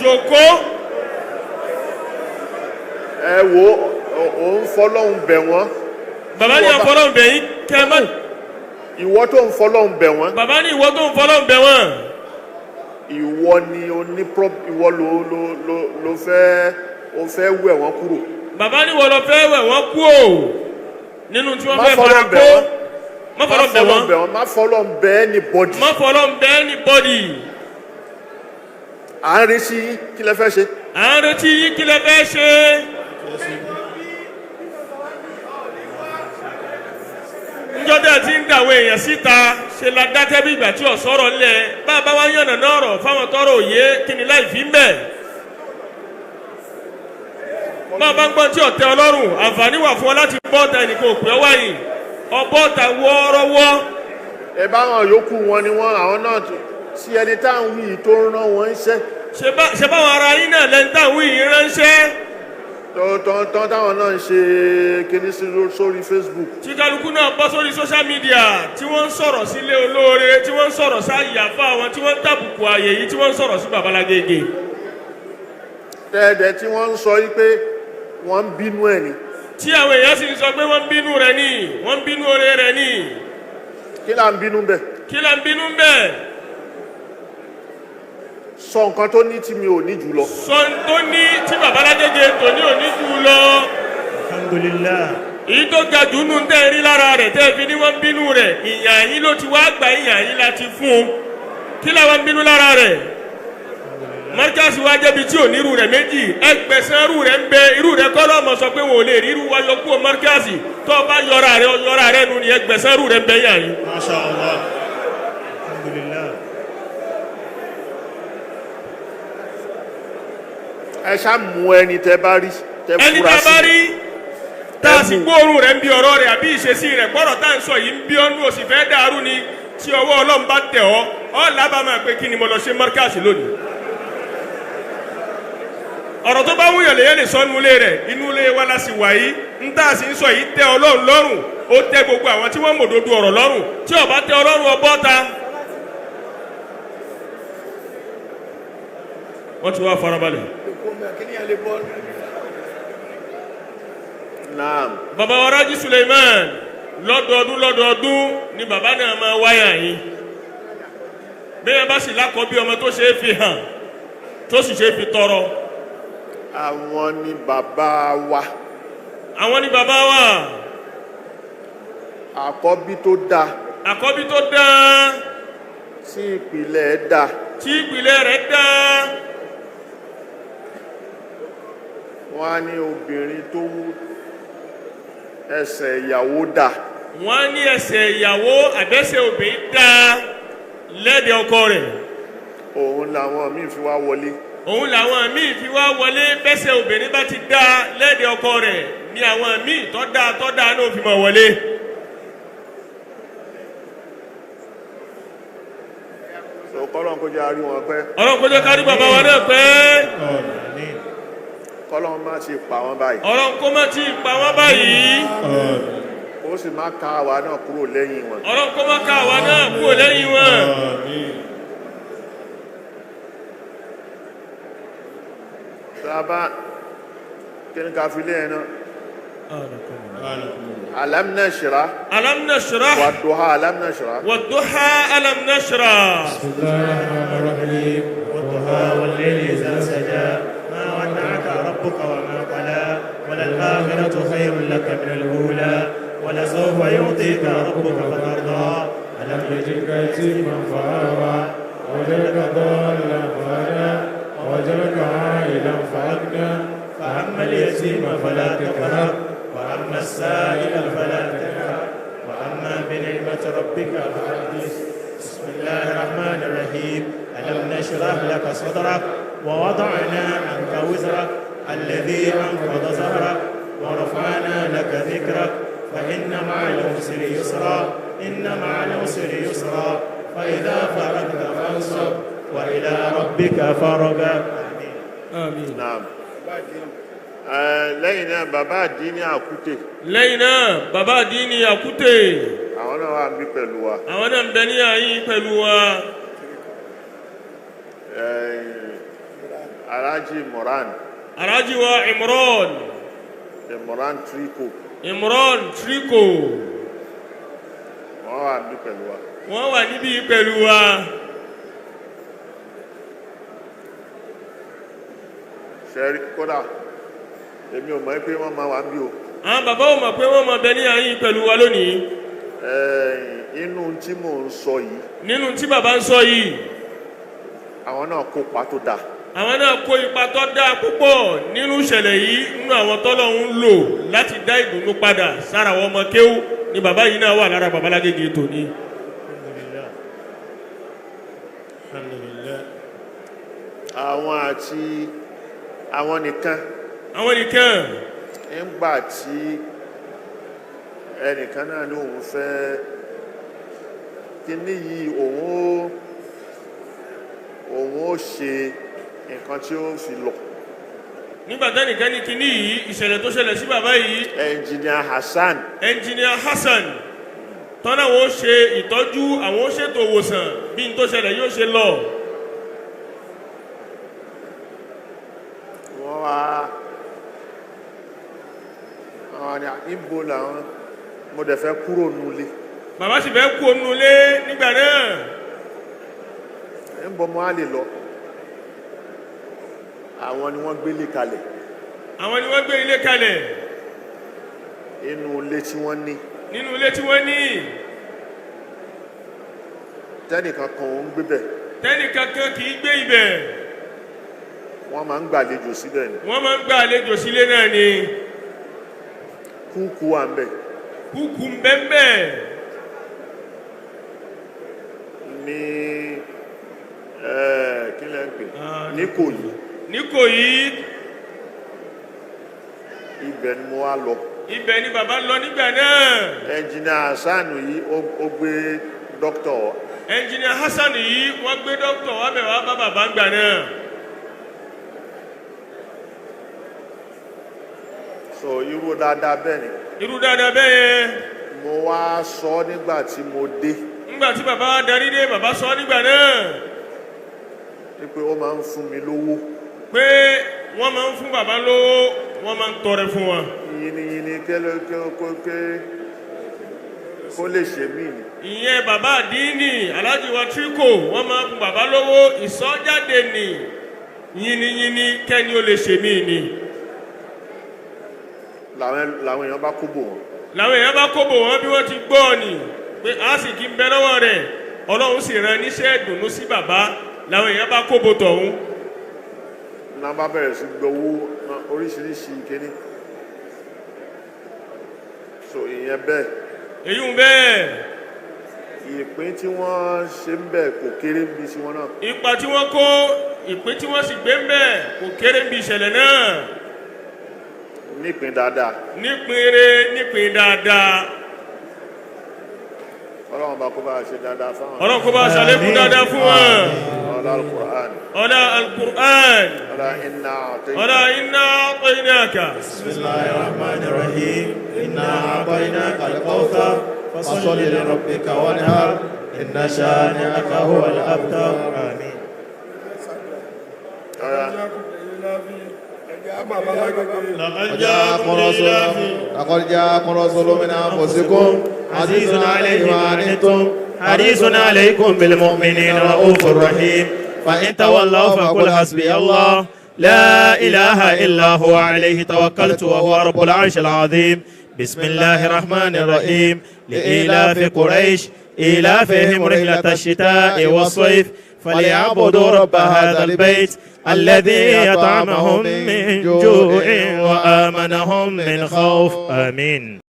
Jòkó. Ẹ wo, òun fọlọ́hún bẹ̀ wọ́n. Bàbá ní àfọlọ́hún bẹ̀ yín kẹ́ ẹ má. Ìwọ tó ń fọlọ́hún bẹ̀ wọ́n, Bàbá ní ìwọ tó ń fọlọ́hún bẹ̀ wọ́n. Ìwọ ni o ní prop, ìwọ ló fẹ́, o fẹ́ wẹ̀ wọ́n kúrò. Bàbá ní wọ́n lọ fẹ́ wẹ̀ wọ́n kú o nínú tí wọ́n Má fẹ́ fara fọlọ́hún bẹ̀ kó. wọ́n. Má fọlọ́hún bẹ̀ wọ́n. Bẹ̀ wọ́n, má fọlọ́hún bẹ̀ anybody. Má fọlọ́hún bẹ̀ anybody. À ń retí yín, kí lẹ fẹ́ ṣe? À ń retí yín, kí lẹ fẹ́ ṣe? Njọ́ tẹ́ ẹ ti ń dàwọ̀ èèyàn síta ṣe la dákẹ́ bí ìgbà tí ọ̀sọ́rọ̀ ńlẹ̀ bá a bá wá yànnà náà rọ̀ fáwọn tọrọ òye kí ni láì fi ń bẹ̀. Bá a bá ń gbọ́n tí ọ̀tẹ ọlọ́run, àǹfààní wà fún ọ láti bọ́ọ̀tà. Ẹnìkan òpè ọ wáyìn ọbọ̀ọ̀tà wọ́ọ́rọ́wọ́. Ẹ bá wọn yòókù wọn ni wọn àwọn náà sí ẹni tá à ń wí yìí tó ń rán wọn iṣẹ́, ṣe báwọn ara yín náà lẹ́ni táwọn yìí ránṣẹ́, tó táwọn náà ń ṣe kinní sí sórí Facebook, tí kálukú náà bọ́ sórí social media, tí wọ́n ń sọ̀rọ̀ sílé olóore, tí wọ́n ń sọ̀rọ̀ sáàyè àfa àwọn, tí wọ́n ń tàbùkù àyè yìí, tí wọ́n ń sọ̀rọ̀ sí babalágége, tẹ́ẹ̀dẹ̀ tí wọ́n ń sọ yí pé wọ́n ń bínú ẹ̀ ni. Tí àwọn èèyàn sì ń sọ pé wọ́n ń bínú rẹ̀ ní, wọ́n ń bínú oore rẹ̀ ní. Kí là ń bínú bẹ̀? Kí là ń bínú bẹ́ẹ̀? Sọ nǹkan tó ní tí mi ò ní jù lọ. Sọ ń tó ní tí babalágége tòní òní jù lọ. Alhamdulillah. Èyí tó ga jù nù tẹ́ ẹ rí lára rẹ̀ tẹ́ ẹ fi ní wọ́n ń bínú rẹ̀, ìyàn yín ló ti wá gbà, ìyàn yín láti fún un. Kí làwọn ń bínú lára rẹ̀? Mọ́ríkàsì wa jẹ́bi tí ò ní irú rẹ̀ méjì, ẹgbẹ̀sán irú rẹ̀ ń bẹ. Irú rẹ̀ kọ́ lọ́mọ sọ pé wọn ò lè rí irú wa yọ kúrò mọ́ríkàsì. Tó o bá yọra rẹ̀, ọ yọra rẹ̀ nù ní ẹgbẹ̀sán irú rẹ̀ ń bẹ yàn yín. Masha Allah. Alhamdulillah. Ẹ ṣá mú ẹni tẹ́ bá rí, tẹ́ Ẹni fura tá a bá sí, rí, Tá a sì gbóòórùn rẹ̀ ń bí ọ̀rọ̀ rẹ̀ àbí ìṣesí rẹ̀ gbọ́dọ̀ tá à ń sọ yìí ń bí ọ́nú òsì fẹ́ dàrú ni tí ọwọ́ Ọlọ́run bá tẹ̀ ọ́ ọ́ lábàámọ̀ pé kí ni mo lọ ṣe mọ́ríkàsì lónìí. Ọ̀rọ̀ tó bá wúyàn lèyàn lè sọ inú ilé rẹ̀, inú ilé wa la sì wà yìí, ń tá a sì ń sọ yìí tẹ́ Ọlọ́run lọ́rùn, ó tẹ́ gbogbo àwọn tí wọ́n mòdodo ọ̀rọ̀ lọ́rùn, tí ó bá tẹ́ Ọlọ́run ọbọ̀ ta. Wọ́n ti wá farabalẹ̀. Naam. Bàbá wa Rájí Suleiman lọ́dọọdún lọ́dọọdún ni bàbá náà máa wáyà yín. Bẹ́ẹ̀ bá sì lákọ̀ọ́ bí ọmọ tó ṣe é fi hàn tó sì ṣe é fi tọrọ. Àwọn ni bàbá wa. Àwọn ni bàbá wa. Àkọ́bí tó dáa. Àkọ́bí tó dáa. Tí ìpìlẹ̀ dáa. Tí ìpìlẹ̀ rẹ̀ dáa. Wọ́n á ní obìnrin tó wú ẹsẹ̀ ìyàwó dáa. Wọ́n á ní ẹsẹ̀ ìyàwó àbẹ́sẹ̀ obìnrin dáa lẹ́dẹ̀ ọkọ rẹ̀. Òun làwọn míì fi wá wọlé. Òun làwọn míì fi wá wọlé, bẹ́sẹ̀ obìnrin bá ti dáa lẹ́dẹ̀ ọkọ rẹ̀ ni àwọn míì tó dáa tó dáa náà fi máa wọlé. Kọ́lọ́n kó jẹ́ a rí wọn pẹ́. Ọlọ́run kó jẹ́ ká rí bàbá wa náà pẹ́. Kọ́lọ́n má ti pa wọ́n báyìí. Ọlọ́run kó má ti pa wọ́n báyìí. Ó sì má ká àwa náà kúrò lẹ́yìn wọn. Ọlọ́run kó má ká àwa náà kúrò lẹ́yìn wọn. Sábà kí ni ká fi lé ẹ̀ náà? Alam nashrah. Alam nashrah. Wad-duha alam nashrah. Wad-duha alam nashrah. Bismillahirrahmanirrahim. Wad-duha wal-layli idha saja. Ma wadda'aka rabbuka wa ma qala. Walal-akhiratu khayrun laka minal ula. Walasawfa yu'tika rabbuka fatarda. Alam yajidka yatiman fa'awa. Wa wajadaka dallan fahada. Wa wajadaka 'a'ilan fa'aghna. Fa'amma al-yatima fala taqhar. وأما السائل فلا تنهر وأما بنعمة ربك فحدث. بسم الله الرحمن الرحيم. ألم نشرح لك صدرك ووضعنا عنك وزرك الذي أنقض ظهرك ورفعنا لك ذكرك فإن مع العسر يسرا إن مع العسر يسرا فإذا فرغت فانصب وإلى ربك فارغب. آمين. نعم. Lẹ́yìn náà bàbá àdínní Àkútè. Lẹ́yìn náà bàbá àdínní Àkútè. Àwọn náà wà níbí pẹ̀lú wa. Àwọn náà ń bẹ ní àyín pẹ̀lú wa. Alhaji Imran. Alhaji wa Imran. Imran Triko. Imran Triko. Wọ́n wà níbí pẹ̀lú wa. Wọ́n wà níbí pẹ̀lú wa. Ṣẹ́rí kódà èmi ò mọ̀ pé wọ́n máa wà ń bí o. Àwọn bàbá ò mọ̀ pé wọ́n máa bẹ ní àyín pẹ̀lú wa lónìí. Inú tí mò ń sọ yìí. Nínú tí bàbá ń sọ yìí. Àwọn náà kópa tó dáa. Àwọn náà kó ipa tó dáa púpọ̀ nínú ìṣẹ̀lẹ̀ yìí, nínú àwọn tọ́lọ́hun ń lò láti dá ìdùnnú padà sára àwọn ọmọ kéwú ni bàbá yìí náà wà lára bàbá Lágége tòní. Àwọn àti àwọn nìkan. Àwọn nìkan. Nígbà tí ẹnìkan náà ní òun fẹ́ kíní yìí, òun ó ṣe nǹkan tí ó fi lọ. Nígbà tẹ́nìkan ní kíní yìí, ìṣẹ̀lẹ̀ tó ṣẹlẹ̀ sí bàbá yìí. Engineer Hassan. Engineer Hassan tọ́nà wọn ó ṣe ìtọ́jú, àwọn ó ṣètò ìwòsàn bí n tó ṣẹlẹ̀ yóò ṣe lọ. Wọ́n wá àwọn ni níbo làwọn mo dẹ̀ fẹ́ kúrò nulẹ̀. Bàbá sì fẹ́ kúrò nulẹ̀ nígbà náà. Níbo mo á lè lọ. Àwọn ni wọ́n gbélé kalẹ̀. Àwọn ni wọ́n gbé ilé kalẹ̀. Inú ilé tí wọ́n ní. Nínú ilé tí wọ́n ní. Tẹ́nìkan kan ò ń gbé bẹ̀. Tẹ́nìkan kan kì í gbé ibẹ̀. Wọ́n máa ń gbàlejò síbẹ̀ ni. Wọ́n máa ń gbàlejò sílé náà ni. Kúkú wà ń bẹ̀. Kúkú ń bẹ ń bẹ̀. Ní kí lẹ́ ń pè? Níkòyí. Níkòyí. Ibẹ̀ ni mo wá lọ. Ibẹ̀ ni bàbá lọ nígbà náà. Ẹnjìnìà Hasan yìí ó gbé dókítà wá. Ẹnjìnìà Hasan yìí wọ́n gbé dókítà wá bẹ̀ wá bá bàbá ńgbà náà. So irú dáadáa bẹ́ẹ̀ ni. Irú dáadáa bẹ́ẹ̀ yẹn. Mo wá sọ nígbà tí mo dé. Ńgbà tí bàbá wa darí dé, bàbá sọ nígbà náà. Wípé ó máa ń fún mi lówó. Pé wọ́n máa ń fún bàbá lówó, wọ́n máa ń tọrẹ fún wọn. Yìnyínyìnyín kẹ́lẹ́ kó lè ṣe mí ni. Ìyẹn bàbá àdínì Alhaji wa Triko, wọ́n máa ń fún bàbá lówó, ìsọjáde ní yìnyínyìnyín kẹ́ni ó lè ṣe mí ni. Làwọn èèyàn bá kó bò wọ́n. Làwọn èèyàn bá kó bò wọ́n bí wọ́n ti gbọ́ ni pé a sì kí ń bẹ lọ́wọ́ rẹ̀, Ọlọ́run sì rán níṣẹ́ ìdùnnú sí bàbá, làwọn èèyàn bá kó bò tọ̀hún. Náà bá bẹ̀rẹ̀ sí gbowó oríṣiríṣi kíní. So ìyẹn bẹ́ẹ̀. Èyí ń bẹ́ẹ̀. Ìpín tí wọ́n ṣe ń bẹ̀ kò kéré níbi tí wọ́n náà. Ipa tí wọ́n kó, ìpín tí wọ́n sì gbé ń bẹ̀ kò kéré níbi ìṣẹ̀lẹ̀ náà. Nípìn dáadáa. Nípìn eré, nípìn dáadáa. Ọlọ́run bá kó bá ṣe dáadáa fáwọn. Ọlọ́run kó bá ṣàlékún dáadáa fún wọn. Ọlá Al-Qur'an. Ọlá Al-Qur'an. Ọlá inna a'tayna. Ọlá inna a'taynaka. Bismillahir Rahmanir Rahim. Inna a'taynaka al-kawthar. Fasalli li rabbika wanhar. Inna shani'aka huwal abtar. Àmín. Ọlá. لقد جاءكم رسول من أنفسكم عزيز عليه ما عنتم حريص عليكم بالمؤمنين رؤوف رحيم فإن تولوا فقل حسبي الله لا إله إلا هو عليه توكلت وهو رب العرش العظيم. بسم الله الرحمن الرحيم. لإيلاف قريش إيلافهم رحلة الشتاء والصيف فليعبدوا رب هذا البيت الذي يطعمهم من جوع وآمنهم من خوف. آمين.